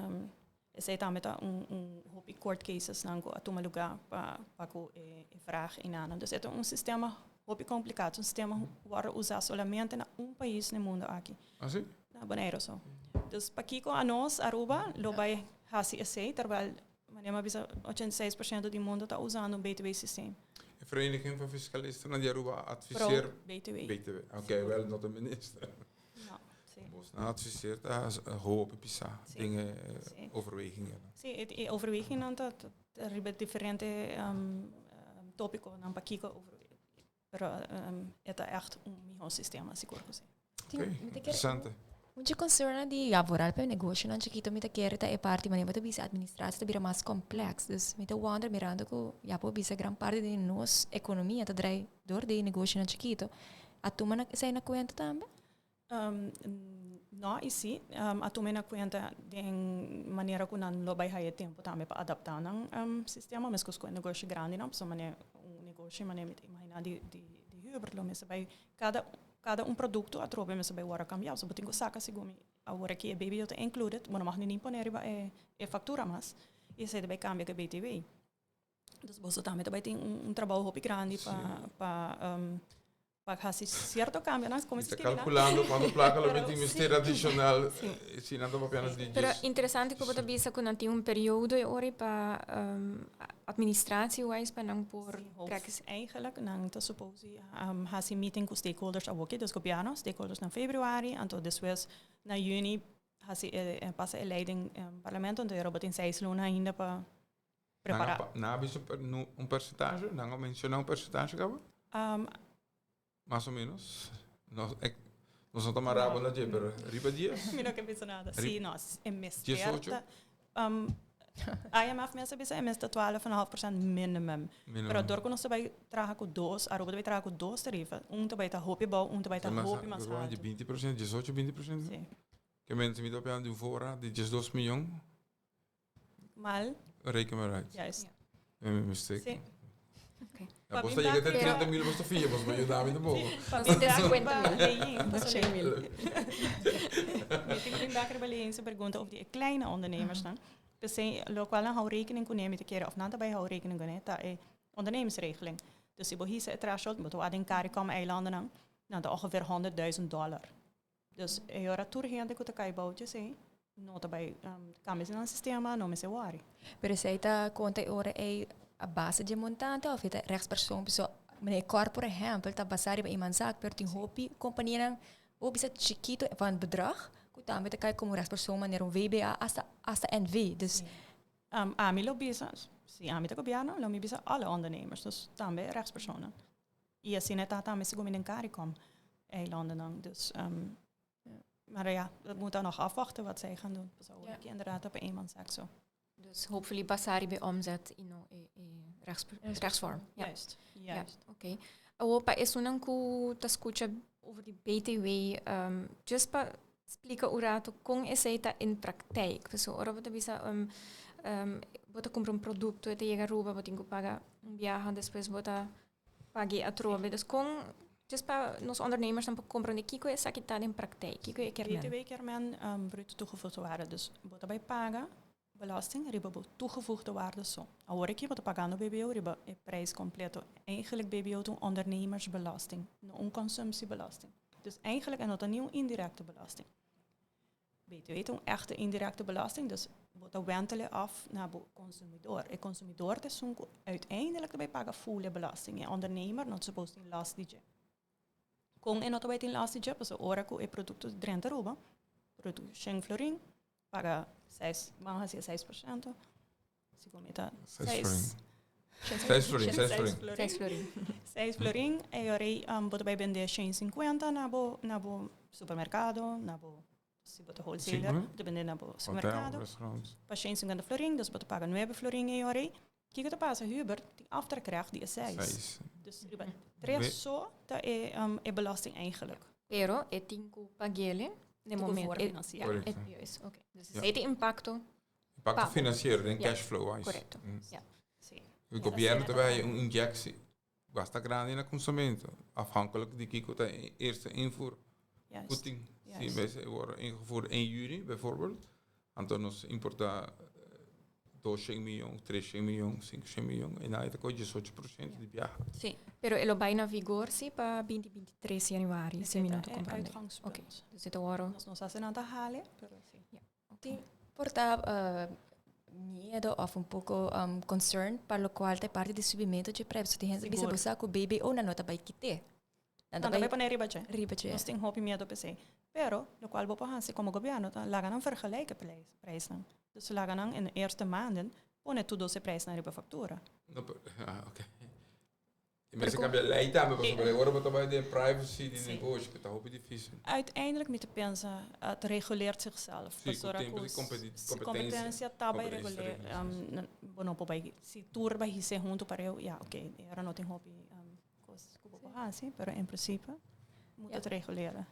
esei tambe ta un un hopi court cases nan ku a tuma lugá pa pa ku e e vraag einanan. Dus e ta un sistema hopi kompliká, ta un sistema ku wòrdu usá solamente na un pais na e mundu aki. Ah si? Na Boneiru so. Dus pakiko anos Aruba lo bai hasi esei terwijl manera mi a bisa 86% di mundu ta usando un BTW systeem. E Vereniging van Fiscalisten di Aruba a adviseer. Pro BTW. BTW, oké, wel no ta minister. No, sí. Bos nan adviseer ta hopi pisá den e overwegingennan. Sí, e overwegingennan ta riba diferente tópikonan pakiko overwegen. Pero e ta ègt un mihó sistema, sigur ku sí. Oké, interesante. Un dje concernnan di ya vooral pa e negoshonan chikito mi ta kere ta e parti manera bo ta bisa administratie ta bira mas complex. Dus mi ta wonder mirando ku ya por bisa gran parti di nos economia ta drai door di e negoshonan chikito. A tuma na esei na cuenta tambe? No y si. A tuma na cuenta den manera cu nan lo bay haya tempo tambe pa adapta nan sistema mescos cu e negoshi grandinan pasobra manera un negoshi manera mi ta imagina di di Hubert lo mester bay Kada kada un produkto atrobe mester bai wòrdu kambiá. So bo tin ku saka segun mi awor aki e BBO ta included, bo no mag ni pone riba e e faktura mas i esei ta bai kambia ku e BTW. Dus boso tambe ta bai tin un un trabou hopi grandi pa pa pa hasi sierto kambionan. Mi ta kalkulando kuantu plaka lo mi tin mester adishonal si nan ta papiando di Pero interesante ku bo ta bisa ku nan tin un periodo e ora pa administratie wise pa nan por trek. Eigenlijk nan ta suppose hasi meeting ku stakeholders awoki, dus gobierno, stakeholders na februari, anto despues na juni hasi e pasa e ley den parlamento, anto e tin seis luna ainda pa prepara. Nan a bisa un percentage? Nan a menciona un percentage caba? Mas o menos. Nos, nos no ta marabo na dje, pero riba 10? Mi no ke bisa nada. Si, no, e mester ta. IMF mes a bisa e mester 12,5% minimum. Minimum. Pero dor ku nos ta bai traha ku dos, Aruba ta bai traha ku dos tarifa, un ta bai ta hopi bou, un ta bai ta hopi mas alto. Di 20%, 18, 20%? Si. Ke men si mi ta papia di un voorraad di 12 miljoen. Mal. Reken maar uit. Juist. Ja. Mijn mistake. Si. Okay. Ja, bos ta yega te 30 mil, bos ta fia, bos ba yuda mi tampoco. 50 mil. Mi tin bin bek riba Leen su pregunta over di e kleine ondernemers dan. P'esei, lokual nan hou rekening kuné mi ta kere, of nan ta bai hou rekening kuné, ta e ondernemingsregeling. Dus si bo hisa e threshold, bo ta wak den CARICOM eilandennan, nan ta ongeveer 100.000 dollar. Dus e ora tur hende ku ta kai bou djesei no ta bai kambia nan sistema, no mester wòri. Pero esei ta konta e ora ei a base dje montante òf e ta rechtspersoon? Pasobra meneer Cor por ehèmpel ta basá riba eenmanszaak pero tin hopi kompanianan bo bisa chikito van bedrag ku tambe ta kai komo rechtspersoon manera un VBA asta asta NV. Dus Ami lo bisa, si ami ta gobièrnu lo mi bisa alle ondernemers, dus tambe rechtspersonen. I asina e ta tambe segun mi den CARICOM eilandennan. Dus, maar ja, we moeten nog afwachten wat zij gaan doen. Pasobra awor aki inderdaad op eenmanszaak zo. Dus hopefully basá riba e omzet i no e rechtsvorm. Ja. Juist, juist. Ja, oké. Awor pa esunnan ku ta skucha over di BTW, just pa splika un rato kon esei ta in praktijk. Pasobra ora bo ta bisa bo ta kumpra un produkto e ta yega Aruba bo tin ku paga un biaha despues bo ta Pag'é atrobe. Dus kon, just pa nos ondernemersnan por komprondé kiko esaki ta den praktijk, kiko e kier men? BTW kier men bruto toegevoegde waarde. Dus bo ta bai paga belasting riba bo toegevoegde waarde so. Awor aki bo ta pagando BBO riba e prijs completo. Eigenlijk BBO ta un ondernemersbelasting, no un consumptiebelasting. Dus eigenlijk e no ta ni un indirecte belasting. BTW ta un echte indirecte belasting, dus bo ta wentele af na bo consumidor. E consumidor ta esun cu uiteindelijk ta bay paga full e belasting. E ondernemer no ta supposed tin last di dje. Con e no ta bay tin last di dje? Pasobra ora cu e producto drenta Aruba, producto shen florin, paga seis, ban haci e 6%, Segun mi ta seis. Seis florin, seis florin. Seis florin. Seis florin e ora ei bo ta bai bende 150 na bo na bo supermercado, na bo si bo ta wholesaler, bo ta bende na bo supermercado. Pa 150 florin, dus bo ta paga 9 florin e ora ei. Kiko ta pasa Hubert tin aftrekrecht di e seis. Seis. Dus riba tres so ta e e belasting eigenlijk. Pero e tin ku pag'ele den momento. Correcto. Oké. Dus esei ta impacto Impacto financiero den cash flow wise. Correcto. Ja. Sí. E gobierno ta bay un inyectie basta grandi na consumento, afhankelijk di kiko ta e eerste invoer. Juist. Putin, si bes e word ingevoerd 1 juni bijvoorbeeld, anto nos importa 200 miljoen, 300 miljoen, 500 miljoen, en dan ta koe 18% di biaha. Sí. Pero e lo bay na vigor si pa 2023 januari, si mi no ta E comprende. uitgangspunt. Oké, dus e ta worde. Nos no sa si nan ta hale, pero sí. Ja. Tin por ta miedo of un poco concern pa locual ta e parti di subimento dje prijs. Pasobra tin hende ta bisa Sigur. bo sa cu BBO nan no ta bay kite. Nan ta Nan ta bay bay pone riba dje. riba dje. Nos tin hopi miedo p'esey. Pero locual bo por haci como gobierno ta laga nan vergelijken prijsnan. Dus laga nan in de eerste maanden pone tur dos e prijsnan riba factura. No, pero, ah, ok. E mester cambia ley tambe pasobra e ora bo ta bay den privacy di negoshi cu ta hopi dificil. Uiteindelijk mi ta pensa het reguleert zichzelf. Si, cu tempo di competencia. Competencia ta bay reguleer. Bo no por bay, si tur bay hise hunto pareu, ya oké, e ora no tin hopi cos cu bo por haci, pero en principe moet het reguleren.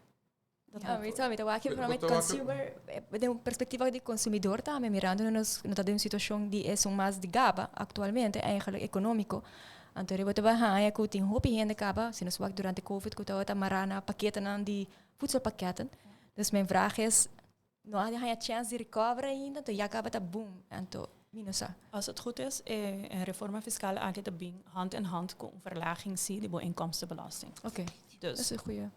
Dat ja, weet je, weet je, vooral met consumer, de un perspectiva di consumidor tambe, mirando nos no ta den un situacion di esun mas di gaba actualmente, eigenlijk economico. Anto riba te baha ku tin hopi hende kaba, si nos wak durante COVID ku tabata mará na paketenan di voedselpakketten. Dus mijn vraag is, no a haña chance di recover ainda, anto ya kaba ta boom. Anto mi no sa. Als het goed is, e reforma fiscal aki ta bin hand in hand cu un verlaging si di bo inkomstenbelasting. Oké, Dus dat is een goeie.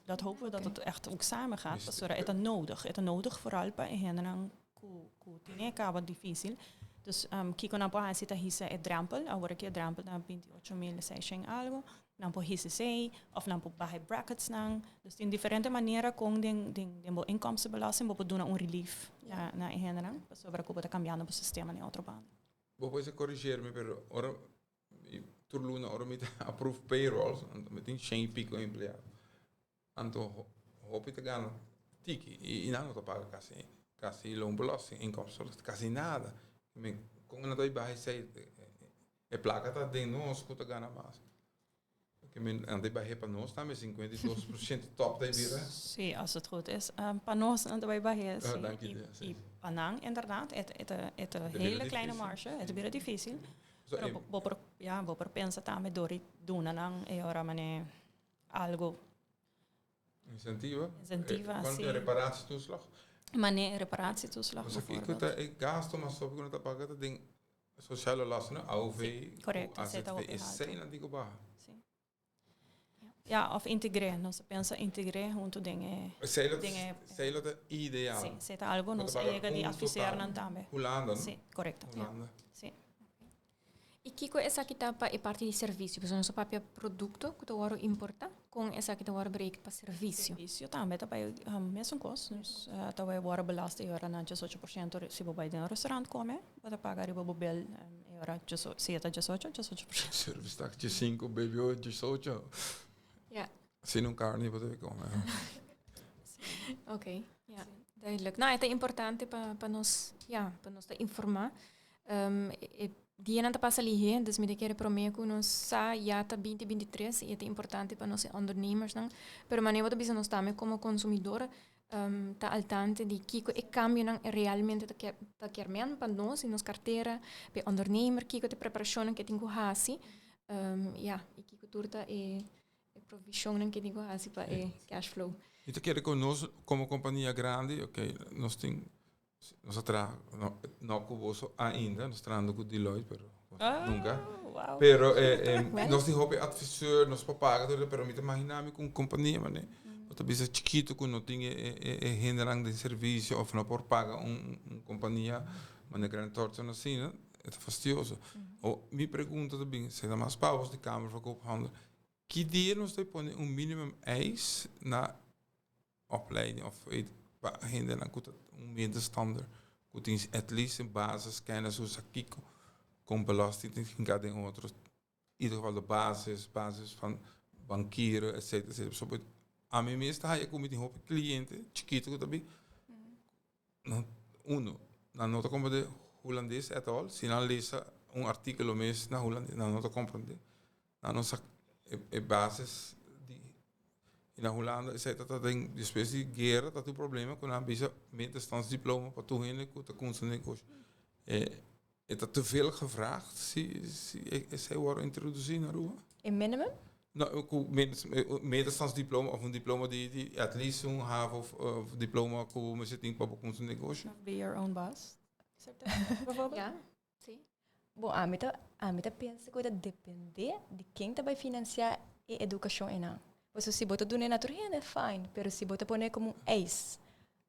Dat hopen we dat het echt ook samen gaat. Pasobra e ta nodig. E ta nodig vooral pa e hendenan cu tin e caba dificil. Dus kico nan por haci ta hisa e drempel. Awor aki e drempel ta 28.600 algo. Nan por hisa esey of nan por baha e brackets nan. Dus tin diferente manera con den bo inkomstenbelasting bo por duna un relief na e hendenan. Pasobra cu bo ta cambiando bo sistema den otro banda. Bo por corrigeerme, pero ora tur luna ora mi ta approve payrolls, anto mi tin shen y pico empleado. Anto hopi ta gana tiki y nan no ta paga casi casi loonbelasting, inkomstenbelasting, casi nada. Mi con nan ta baha esey? E placa ta den nos cu ta gana mas. Ke men nan ta bahe pa nos tambe 52% top ta bira. Sí, als het goed is. Pa nos nan ta bay bahe, sí. Ah, danki Dios, Y pa nan inderdaad, het een hele kleine marge, het bira difícil. Pero bo por, ja, bo por pensa tambe door di duna nan e ora mane algo. Incentiva? Incentiva, sí. Si. Reparatietoeslag? Mane reparatietoeslag Kiko bijvoorbeeld. Ta e gasto mas hopi ku nan ta paga ta den sociale lasten, AOV, Sí, correcto, AZV, esei ta hopi esei alto. nan tin ku baha. Sí. Ja, of integré, nos a pensa integré hunto den e Esei lo den e esei lo ta ideal. Sí, esei ta algo Bo ta nos a paga yega di un adviseer total. nan tambe. Hulanda, no? Sí, correcto. Hulanda. Sí. Y kico esaki ta pa e parti di servicio? Pasobra nos a papia producto cu ta worde importa, con esaki ta worde berekend pa servicio? Servicio tambe ta bay mesun cos. Dus ta bay worde belast e ora na 18% si bo bay den un restaurant come, bo ta paga riba bo bill e ora si e ta 18, 18%. Service tax 15, BBO 18. Ja. Sin un carne bo ta bay come. Ok, ja, duidelijk. Nou, e ta importante pa nos, ja, pa nos ta informa. E dianan ta pasa lihé, dus mi ta kere promé ku nos sa ya ta 2023 i e ta importante pa nos e ondernemersnan. Pero manera bo ta bisa nos tambe komo konsumidor ta al tanto di kiko e kambionan realmente ta kier men pa nos i nos kartera, pa e ondernemer, kiko ta e preparashonnan ku e tin ku hasi. Ya, i kiko tur ta e provishonnan ku e tin ku hasi pa e cash flow. Mi ta kere ku nos komo kompania grandi, oké, nos tin Nos a traha, no, no cu boso ainda, nos trahando cu Deloitte, pero Ah, nunca. Wow. Pero nos tin hopi adviseur, nos por paga todo, pero mi ta imagina mi cu un compania, mane, bo ta bisa chikito cu no tin e hendenan den servicio of no por paga un compania, mane Grant Thornton asina, e ta fastioso. O, mi pregunta ta bin, si ta mas pa bos di Kamer van Koophandel, ki dia nos ta pone un minimum eis na opleiding of weet pa hendenan ku ta un middenstander ku tin at least een basiskennis hoe sa kiko kon belasting tin hinká den otro in ieder geval de basis basis van bankieren et cetera et cetera so ami mes ta haya ku mi tin hopi kliente chikito ku ta bin nan uno nan no ta komprende hulandes at all si nan lesa un artíkulo mes na hulandes nan no ta komprende Nan no sa e basis di y na Hulanda esey ta ta den despues di guera ta tin problema cu nan bisa middenstandsdiploma pa tur hende cu ta cunsa negoshi. E ta te veel gevraagd si esey worde introduci na Aruba? E minimum? No, cu middenstandsdiploma of un diploma di at least un havo of diploma cu bo mester tin pa bo cunsa negoshi. Of be your own boss, bijvoorbeeld? Ja. Sí. Bon, ami ta pensa ku ta dependé di ken ta bai finansiá e edukashon einan. Pasobra si bo ta duna na tur hende, fine, pero si bo ta pone komo un eis,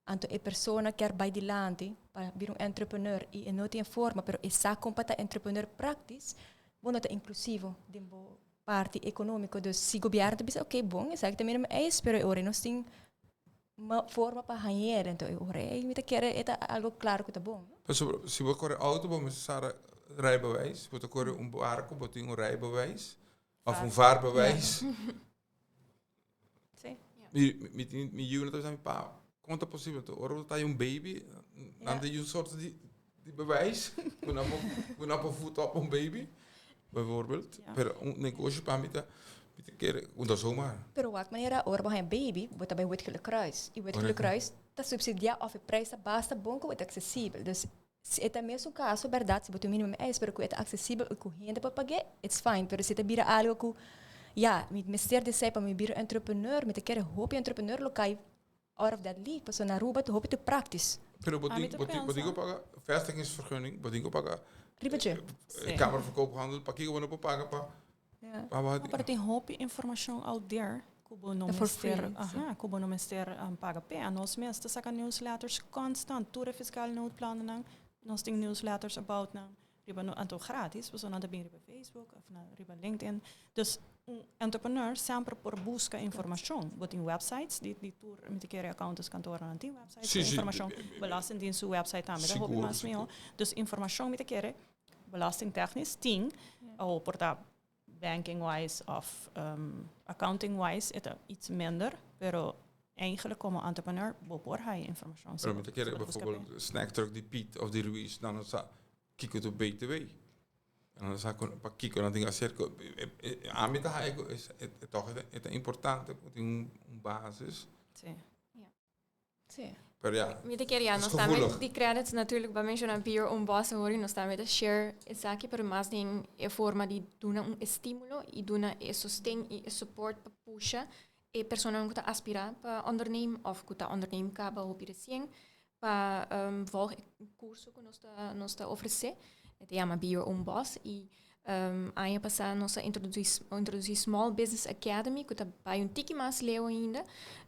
anto e persona kier bai dilanti pa bira un entrepreneur i e no tin e forma, pero e sa kon pa ta entrepreneur praktis, bo no ta inklusivo den bo parti ekonómiko. Dus si gobièrnu ta bisa, oké, bon, esaki ta minimum eis, pero e ora nos tin forma pa hañ'é, anto e ora ei mi ta kere e ta algo klaro ku ta bon. Pasobra si bo kore outo bo mester sa rijbewijs, si bo ta kore un barco bo tin un rijbewijs. Of un vaarbewijs. Si. Mi, mi, mi, mi yiu ta bisa mi, pa, kon ta posibel? To ora bo ta un baby, nan ta un soort di, di bewijs ku nan por, ku nan por voed op un baby, bijvoorbeeld. Ja. Pero un negocio pa mi ta, mi ta kere, un ta zomaar. Pero wak manera ora bo haña baby, bo ta bai Wit Gele Kruis. I Wit Gele Correcto. Kruis ta subsidiá òf e prijs ta basta bon ku e ta aksesibel. Dus si e ta mesun kaso bèrdat, si bo tin un minimum eis, pero ku e ta aksesibel i ku hende por pag'é, it's fine. Pero si ta bira algu ku, ya, mi mester di esei pa mi bira entrepreneur, mi ta kere hopi entrepreneur lo kai out of that league, pasobra na Aruba ta hopi te praktisch. Pero bo A mi tin, ta bo tin, bo tin pensa. ku paga vestigingsvergunning, bo tin ku paga Riba dje. Sí. Kamer van Koophandel, pakiko bo no por paga pa Ja. pa bo No, pero tin hopi informacion out there ku bo no Ta for mester, free, sí. aha, ku bo no mester paga p'e. Anos mes ta saka newsletters constant, tur e fiscale noodplannan, nos tin newsletters about nan riba no, anto gratis, pasobra nan ta bin riba Facebook of na riba LinkedIn. Dus un entrepreneur semper por busca informacion. Bo tin websites di di tur, mi ta kere accountants kantoornan tin websites Sí, ku sí, informacion. Belastingdienst su website tambe ta hopi Sigur, mas sigur. mihó. Dus informacion mi ta kere belastingtechnisch tin, o por ta banking wise of accounting wise e ta iets minder, pero eigenlijk como entrepreneur bo por haya informacion. Pero mi ta kere bijvoorbeeld snack truck di Piet of di Ruiz, nan no sa kiko ta BTW. Nan no sa pa kiko nan tin hacer. Ami ta haya ku e toch e ta importante ku tin un basis. Sí. Sí. Pero ja, Mi te quería, het is nos tambe gevoelig. di credits natuurlijk ba menciona Be Your Own Boss hoor, nos tambe ta share esaki, pero mas den e forma di duna un estímulo y duna e sosten y e support pa pusha e personanan ku ta aspira pa onderneem of ku ta onderneem kaba hopi recien pa volg e curso ku nos ta nos ta ofrece. E ta yama Be Your Own Boss y aña pasá nos a introdusí introdusí Small Business Academy ku ta bai un tiki mas leu ainda.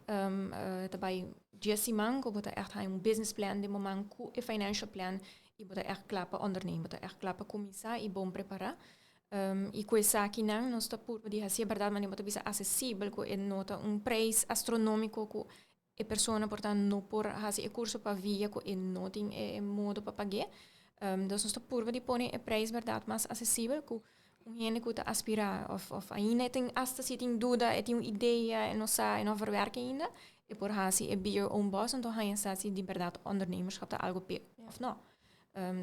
Ta bai dies siman ku bo ta ègt haña un business plan den bo man ku e financial plan i bo ta ègt kla pa ondernemen, bo ta ègt kla pa kuminsá i bon prepará. I ku esakinan nos ta purba di hasi e bèrdat manera bo ta bisa asesibel ku e no ta un preis astronómiko ku e persona por ta no por hasi e kurso pa via ku e no tin e modo pa pag'é. Dus nos ta purba di pone e prijs bèrdat mas asesibel ku un hende ku ta aspirá òf òf ainda e tin asta si e tin duda, e tin un idea, e no sa, e no a verwerk ainda, e por hasi e be your own boss anto haña sa si di bèrdat ondernemerschap ta algu p'e òf no.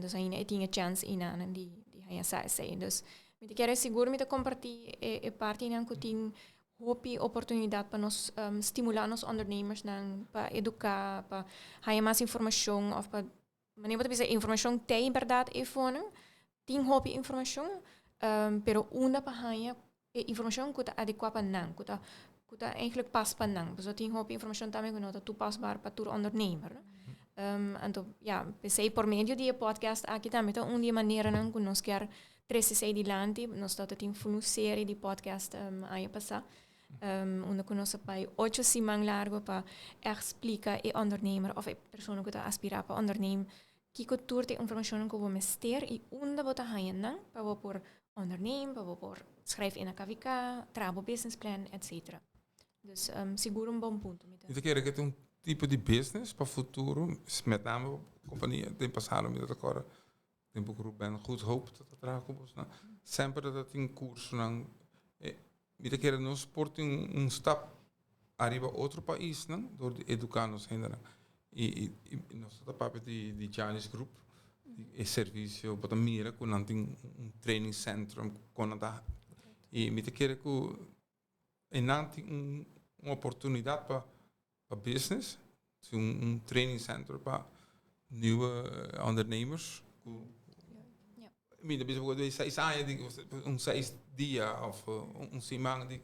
Dus ainda e tin e chèns einan di di haña sa esei. Dus mi ta kere sigur mi ta kompartí e e partinan ku tin Hopi oportunidat pa nos stimulá nos ondernemersnan pa eduká, pa haña mas informashon òf pa manera bo ta bisa informashon t'ei bèrdat ei fonan. Tin hopi informashon, pero unda pa haña e informashon ku ta adekuá pa nan, ku ta ku ta eigentlik pas pa nan. Pasobra tin hopi informashon tambe ku no ta toepasbaar pa tur ondernemer. Anto ya, p'esei por medio di e podcast aki tambe ta un di e maneranan ku nos kier Trece esey dilanti, nos tabata tin full un serie di podcast aña pasa, unda cu nos a bay ocho siman largo pa echt splica e ondernemer of e persona cu ta aspira pa onderneem kico tur ta e informacionnan cu bo mester y unda bo ta haya nan pa bo por onderneem, pa bo por schrijf in na KVK, traha bo business plan, etcetera. Dus sigur un bon punto. Mi ta kere cu ta un tipo di business pa futuro, met name compania, den pasado mi ta recorda Tempu ku Ruben Goedhoop ta traha ku bos nan. Semper ta tin kursonan. Mi ta kere nos por tin un stap ariba otro paisnan dor di eduká nos hendenan. I nos ta papia di Giannis Group, e servisio bo ta mira ku nan tin un training centrum kon nan ta. I mi ta kere ku e nan tin un oportunidat pa pa business, si un training center pa nieuwe ondernemers. Ku mi ta bisa ku seis aña di un seis dia of un siman di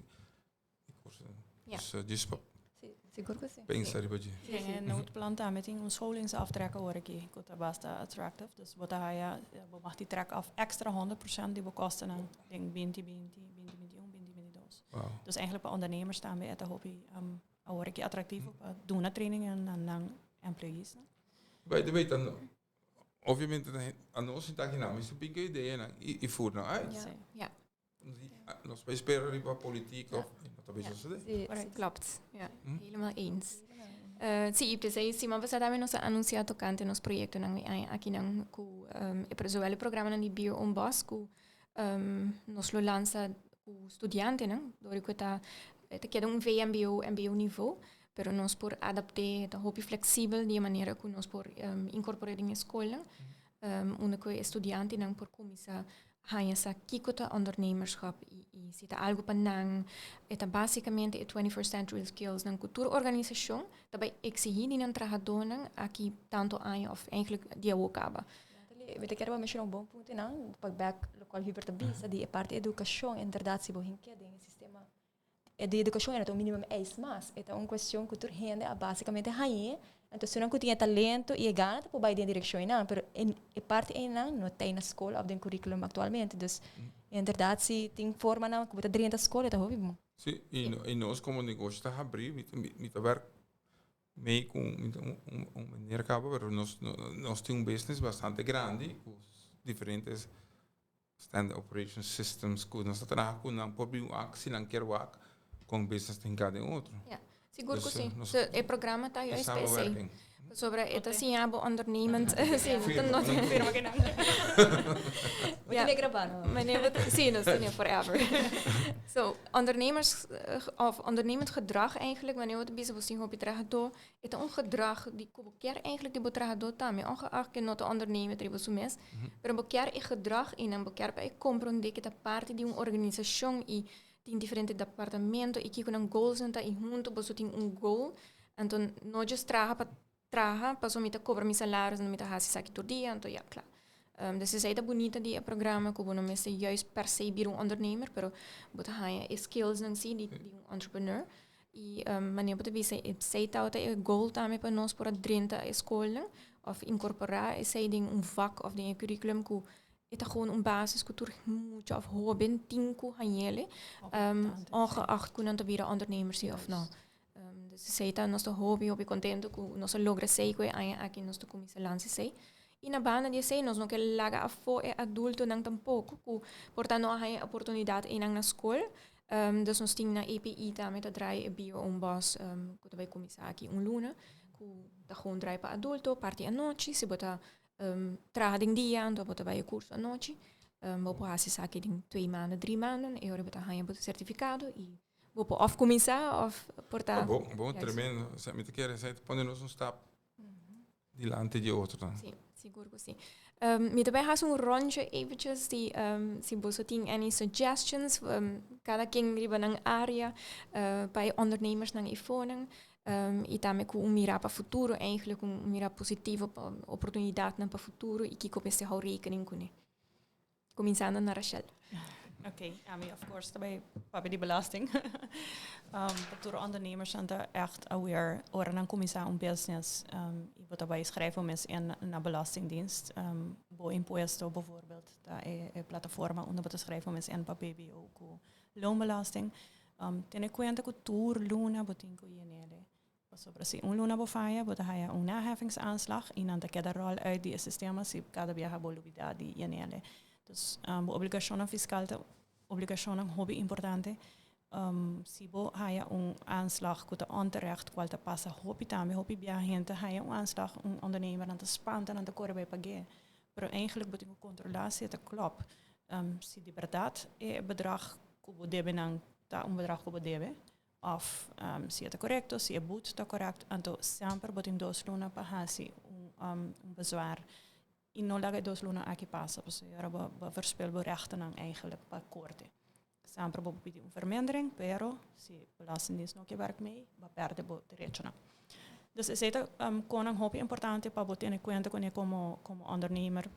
kurso. Dus djis pa Sigur ku si. pensa riba dje. Den e noodplan tambe tin un scholingsaftrek awor aki ku ta basta attractive. Dus bo ta haya, bo mag di trek af extra 100% di bo kostennan den binti binti, binti binti un, binti binti dos. Dus eigenlijk pa ondernemers tambe e ta hopi Awor aki atractivo pa duna trainingen na nan employeesnan. By the way, ta obviamente a nos sinta aki nan mester bin ku ideanan i fur nan uit. Ja. Ja. Nos por spera riba politiek of no ta bisa sosodé. Sí, sí. Klopt. Ja, helemaal eens. Sí, i p'esei siman pasá tambe nos a anunsiá tokante nos proyektonan di aña akinan ku e zowel e programanan di Be Your Own Boss ku nos lo lansa. Ku studiantenan, dor ku ta ta keda un VMBO, MBO nivo, pero nos por adapt'é, ta hopi fleksibel di e manera ku nos por inkorpor'é den e skolnan, unda ku e studiantenan por kuminsá haña sa kiko ta ondernemerschap i si ta algu pa nan. E ta basikamente e 21st century skills nan ku tur organisashon ta bai eksihí di nan trahadónan aki tantu aña òf eigentlik di awor kaba. Natalie, mi ta kere bo menciona un bon punto einan, pa back locual Hubert ta bisa, di e parti educacion, inderdaad si bo hinke den e sistema di educacion e ta un minimum eis mas, e ta un cuestion cu tur hende a basicamente hañ'e, entonces esunnan cu tin e talento y e gana ta por bay den e direccion einan, pero e parti einan no ta na scol of den curriculum actualmente, dus inderdaad si tin formanan cu bo ta drenta scol e ta hopi bon. Si, y nos como negocio ta habri, mi ta werk Mei ku un meneer kaba, pero nos nos tin un business bastante grandi ku diferente standard operation systems ku nos ta traha ku nan por bin wak si nan kier wak kon business ta hinká den otro. Ja, sigur ku si. E programa ta juist pa esei. Pasobra e ta siña bo ondernemend. Sí, no ta Firma ku nan. Bo tene grabá no? Sí, nos tene forever. So, ondernemers of ondernemend gedrag eigenlijk, wanneer bo ta bisa bo sin hopi trahadó, e ta un gedrag di ku bo kier eigenlijk di bo trahadó tambe, ongeacht ke no ta ondernemer riba su mes, pero bo kier e gedrag i nan bo kier pa e komprondé ke ta parti di un organisashon i tin diferente departamento i kiko nan goalsnan ta i huntu boso tin un goal, anto no just traha pa traha paso mi ta cobra mi salaris mi ta haci esaki tur dia anto ya kla. Dus esey ta bunita di e programa cu bo no mester juist per se bira un ondernemer pero bo ta haya e skillsnan si di di un entrepreneur y manera bo ta bisa esey tabata e goal tambe pa nos por a drenta e scolnan of incorpora esey den un vak of den e curriculum cu e ta gewoon un basis cu tur mucha of hoben tin cu hañele ongeacht cu nan ta bira ondernemer si of no. Dus esei ta nos ta hopi hopi contento cu nos a logra esei cu e aña aki nos ta cuminsa lansa esei. Y na banda di esei nos no ke laga afo e adultonan tampoco cu por ta no a haña e oportunidad einan na scol. Dus nos tin na EPI tambe ta draai e Be Your Own Boss cu ta bay cuminsa aki un luna cu ta gewoon draai pa adulto parti anochi si bo ta traha den dia anto bo ta bay e curso anochi bo por haci esaki den twee maanden drie maanden e ora bo ta haña bo certificado y Bo por of kuminsá of por ta. Bon, bon, tremendo. Osea, mi ta kere esei ta pone nos un stap dilanti di otronan. Sí, sigur ku sí. Mi ta bai hasi un rondje eventjes di si boso tin any suggestions, kada ken riba nan área pa e ondernemersnan i fonan. I tambe ku un mirá pa futuro eigenlijk, un mirá positivo pa oportunidatnan pa futuro i kiko mester hou rekening kuné. Kuminsando na Rachel. Ok, ami of course ta bai papia di belasting. Pa tur ondernemers nan ta echt aware ora nan kuminsá un business i bo ta bai schrijf bo mes in na belastingdienst. Bo impuesto bijvoorbeeld ta e plataforma unda bo ta schrijf bo mes in pa BBO ku loonbelasting. Tene kuenta ku tur luna bo tin ku yenele. Pasobra si un luna bo faya, bo ta haya un naheffingsaanslag y nan ta keda rol uit di e sistema si cada biaha bo lubida di yenele. Dus bo obligacionnan fiscal ta obligacionnan hopi importante. Si bo haya un aanslag cu ta onterecht, cual ta pasa hopi tambe, hopi biaha hende ta haya un aanslag, un ondernemer, nan ta spanta, nan ta core bay pag'e. Pero eigenlijk bo tin cu controla si e ta klop. Si di berdad e bedrag cu bo debe nan ta un bedrag cu bo debe. Of si e ta korekto, si e boet ta korekt, anto semper bo tin dos luna pa hasi un bezwaar. I no laga e dos luna aki pasa, pasobra ora bo bo verspil bo rechtennan eigenlijk pa korte. Semper bo por pidi un vermindering, pero si Belastingdienst no ke werk mee, bo a perde bo derechonan. Dus esei ta konan hopi importante pa bo tene kuenta kuné komo komo ondernemer.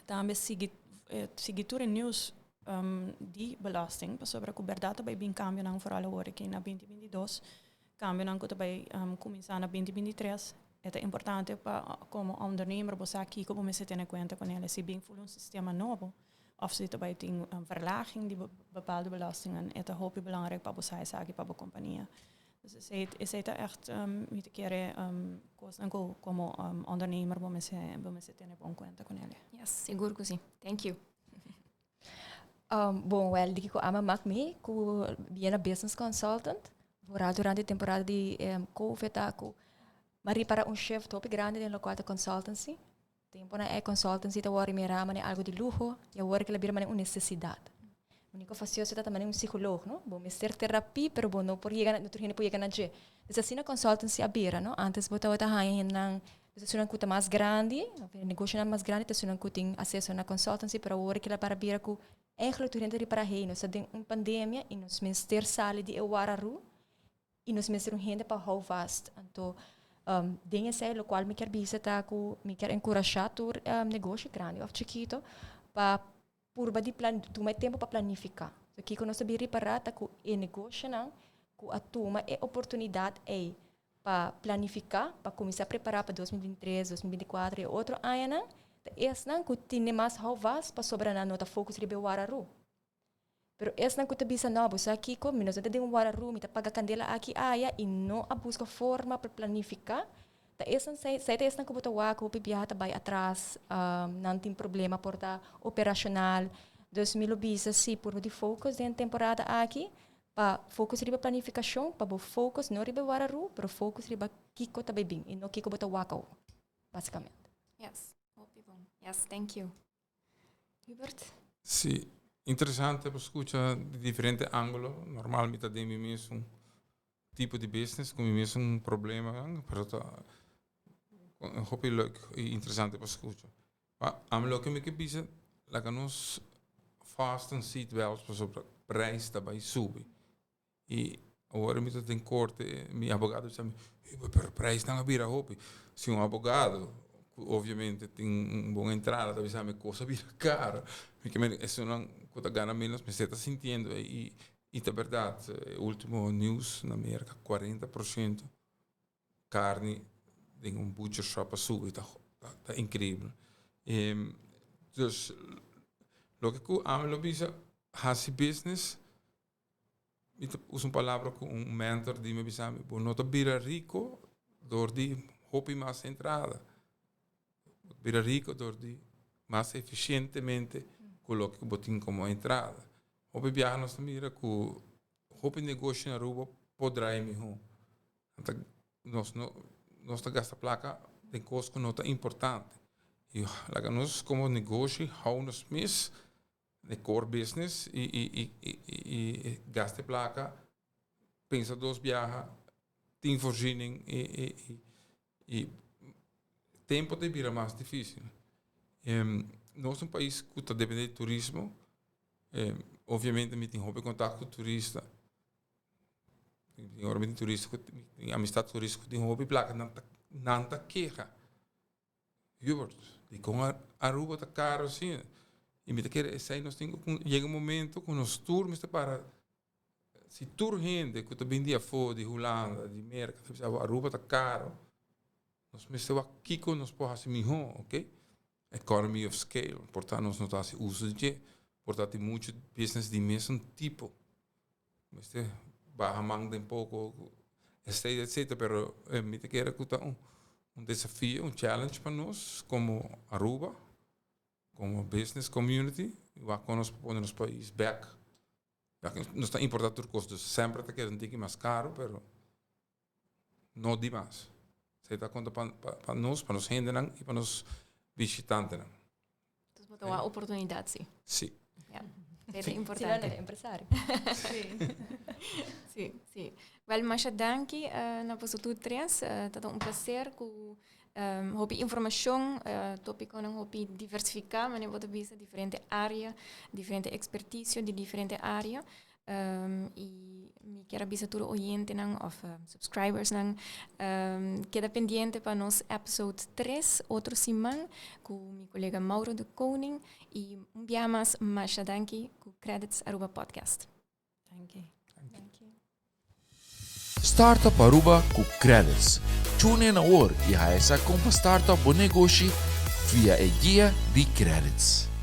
Tambe sigui sigui tur e nieuws di belasting pasobra ku bèrdat ta bai bin kambionan foral awor aki na 2022, kambionan ku ta bai kuminsá na 2023. E ta importante pa komo ondernemer bo sa kiko bo mester tene kuenta kuné si bin ful un sistema nobo òf si ta bai tin un verlaging di bepaalde belastingen e ta hopi belangrijk pa bo sa esaki pa bo kompania. Dus esei, esei ta echt, mi ta kere kosnan ku komo ondernemer bo mester, bo mester tene bon kuenta ku nel. Yes, sigur ku si. Thank you. Bon, wèl, di kiko ama mak mi ku bien a business consultant, vooral durante temporada di covid ta ku mi a ripara un shift hopi grandi den lokual ta consultancy. Temponan e consultancy ta wòrdu mirá manera algu di luho i awor kila bira manera un nesesidat. Unico fastioso ta tambe un psicoloog, no? Bo mester terapia, pero bo no por yega na, no tur hende por yega na dje. Dus asina consultancy a bira, no? Antes bo tabata haña hendenan, dus esunnan cu ta mas grandi, of e negoshonan mas grandi ta esunnan cu tin aceso na consultancy, pero awor kila para bira cu eigenlijk tur hende ta ripara, hey, nos ta den un pandemia y nos mester sali di e wararu y nos mester un hende pa hou vast. Anto, den esei locual mi kier bisa ta cu mi kier encurasha tur negoshi grandi of chikito pa Purba di plan, tuma e tempu pa planifiká. So kiko nos ta bin ripará ta ku e negoshonan ku a tuma e oportunidat ei pa planifiká, pa kuminsá prepará pa 2023, 2024 i e otro añanan, ta esnan ku tene mas houvas pasobra nan no ta focus riba e wararu. Pero esnan ku ta bisa, no, bo sa kiko, mi no ta den un wararu, mi ta paga kandela aki aya i no a buska forma pa planifiká, Ta esnan sei ta esnan ku bo ta wak hopi biaha ta bai atras, nan tin problema por ta operacional. Dus mi lo bisa si purba di focus den temporada aki pa focus riba planificacion, pa bo focus no riba e wararu, pero focus riba kiko ta bai bin y no kiko bo ta wak awo, basicamente. Yes, hopi bon. Yes, thank you. Hubert? Si, interesante pa scucha di diferente angulo. Normal mi ta den mi mesun tipo di business cu mi mesun problemanan, pero ta hopi leuk y interesante pa scucha. Pa ami loke mi ke bisa, laga nos fasten seat belts pasobra prijs ta bay subi. Y awor mi ta den corte, mi abogado bisa mi, pero prijsnan a bira hopi. Si un abogado, cu obviamente tin un bon entrada, ta bisa mi cos a bira caro. Mi ke mende esunnan cu ta gana menos mester ta sintiendo y Y ta berdad, e ultimo nieuws na Merca, 40% carni den un butcher shop a subi, ta, ta increibel. Um, dus, loke cu ami lo bisa, haci business, mi ta usa un palabra cu un mentor di mi bisa mi, bo no ta bira rico door di hopi mas entrada. Bo ta bira rico door di mas eficientemente cu loke cu bo tin como entrada. Hopi biaha nos ta mira ku hopi negoshi na Aruba por draai mihó. Anta nos no nos ta gasta plaka den kos ku no ta importante. I laga nos komo negoshi hou nos mes den e core business i i i i i gasta e plaka, pensa dos biaha, tin voorziening i i i i tempo ta bira mas difisil. Nos ta un pais ku ta depende di turismo. Obviamente mi tin hopi contacto cu turista. Ora mi tin turista cu tin amistad turista cu tin hopi placa nan ta nan ta keha. Hubert, dicon Aruba ta caro asina? Y mi ta kere esey nos tin cu yega un momento cu nos tur mester para si tur hende cu ta bin di afo di Hulanda, di Merca ta bisa Aruba ta caro. Nos mester wak kiko nos por hasi mihó, ok? Economy of scale, por ta nos no ta hasi uso di dje, por ta tin muchu business di mesun tipo. Mester baha man den poko, etcetera, etcetera, pero mi ta kere ku ta un desafio, un challenge pa nos komo Aruba, komo business community, wak kon nos por pone nos pais bek. Nos ta importa tur kos, dus semper ta keda un tiki mas karo, pero No dimas. Esei ta konta pa pa nos, pa nos hendenan i pa nos bishitantenan. Dus bo ta wak oportunidat, si. Si. Ja. Esei ta importante. Si, empresario. Si. Si, si. Wel, masha danki uh, na boso tur tres. Uh, ta un placer ku um, hopi informashon, uh, topikonan hopi diversifiká, manera bo ta bisa, diferente área, diferente ekspertisio di diferente área. Um, y mi kier a bisa tur oyentenan of subscribersnan um, keda pendiente pa nos episode 3 otro siman ku mi kolega Mauro de Koning y un bia mas masha danki ku Credits Aruba Podcast. Danki. Danki. Startup Aruba ku Credits. Tune in awor y haesa kon pa startup bo negoshi via e guia di Credits.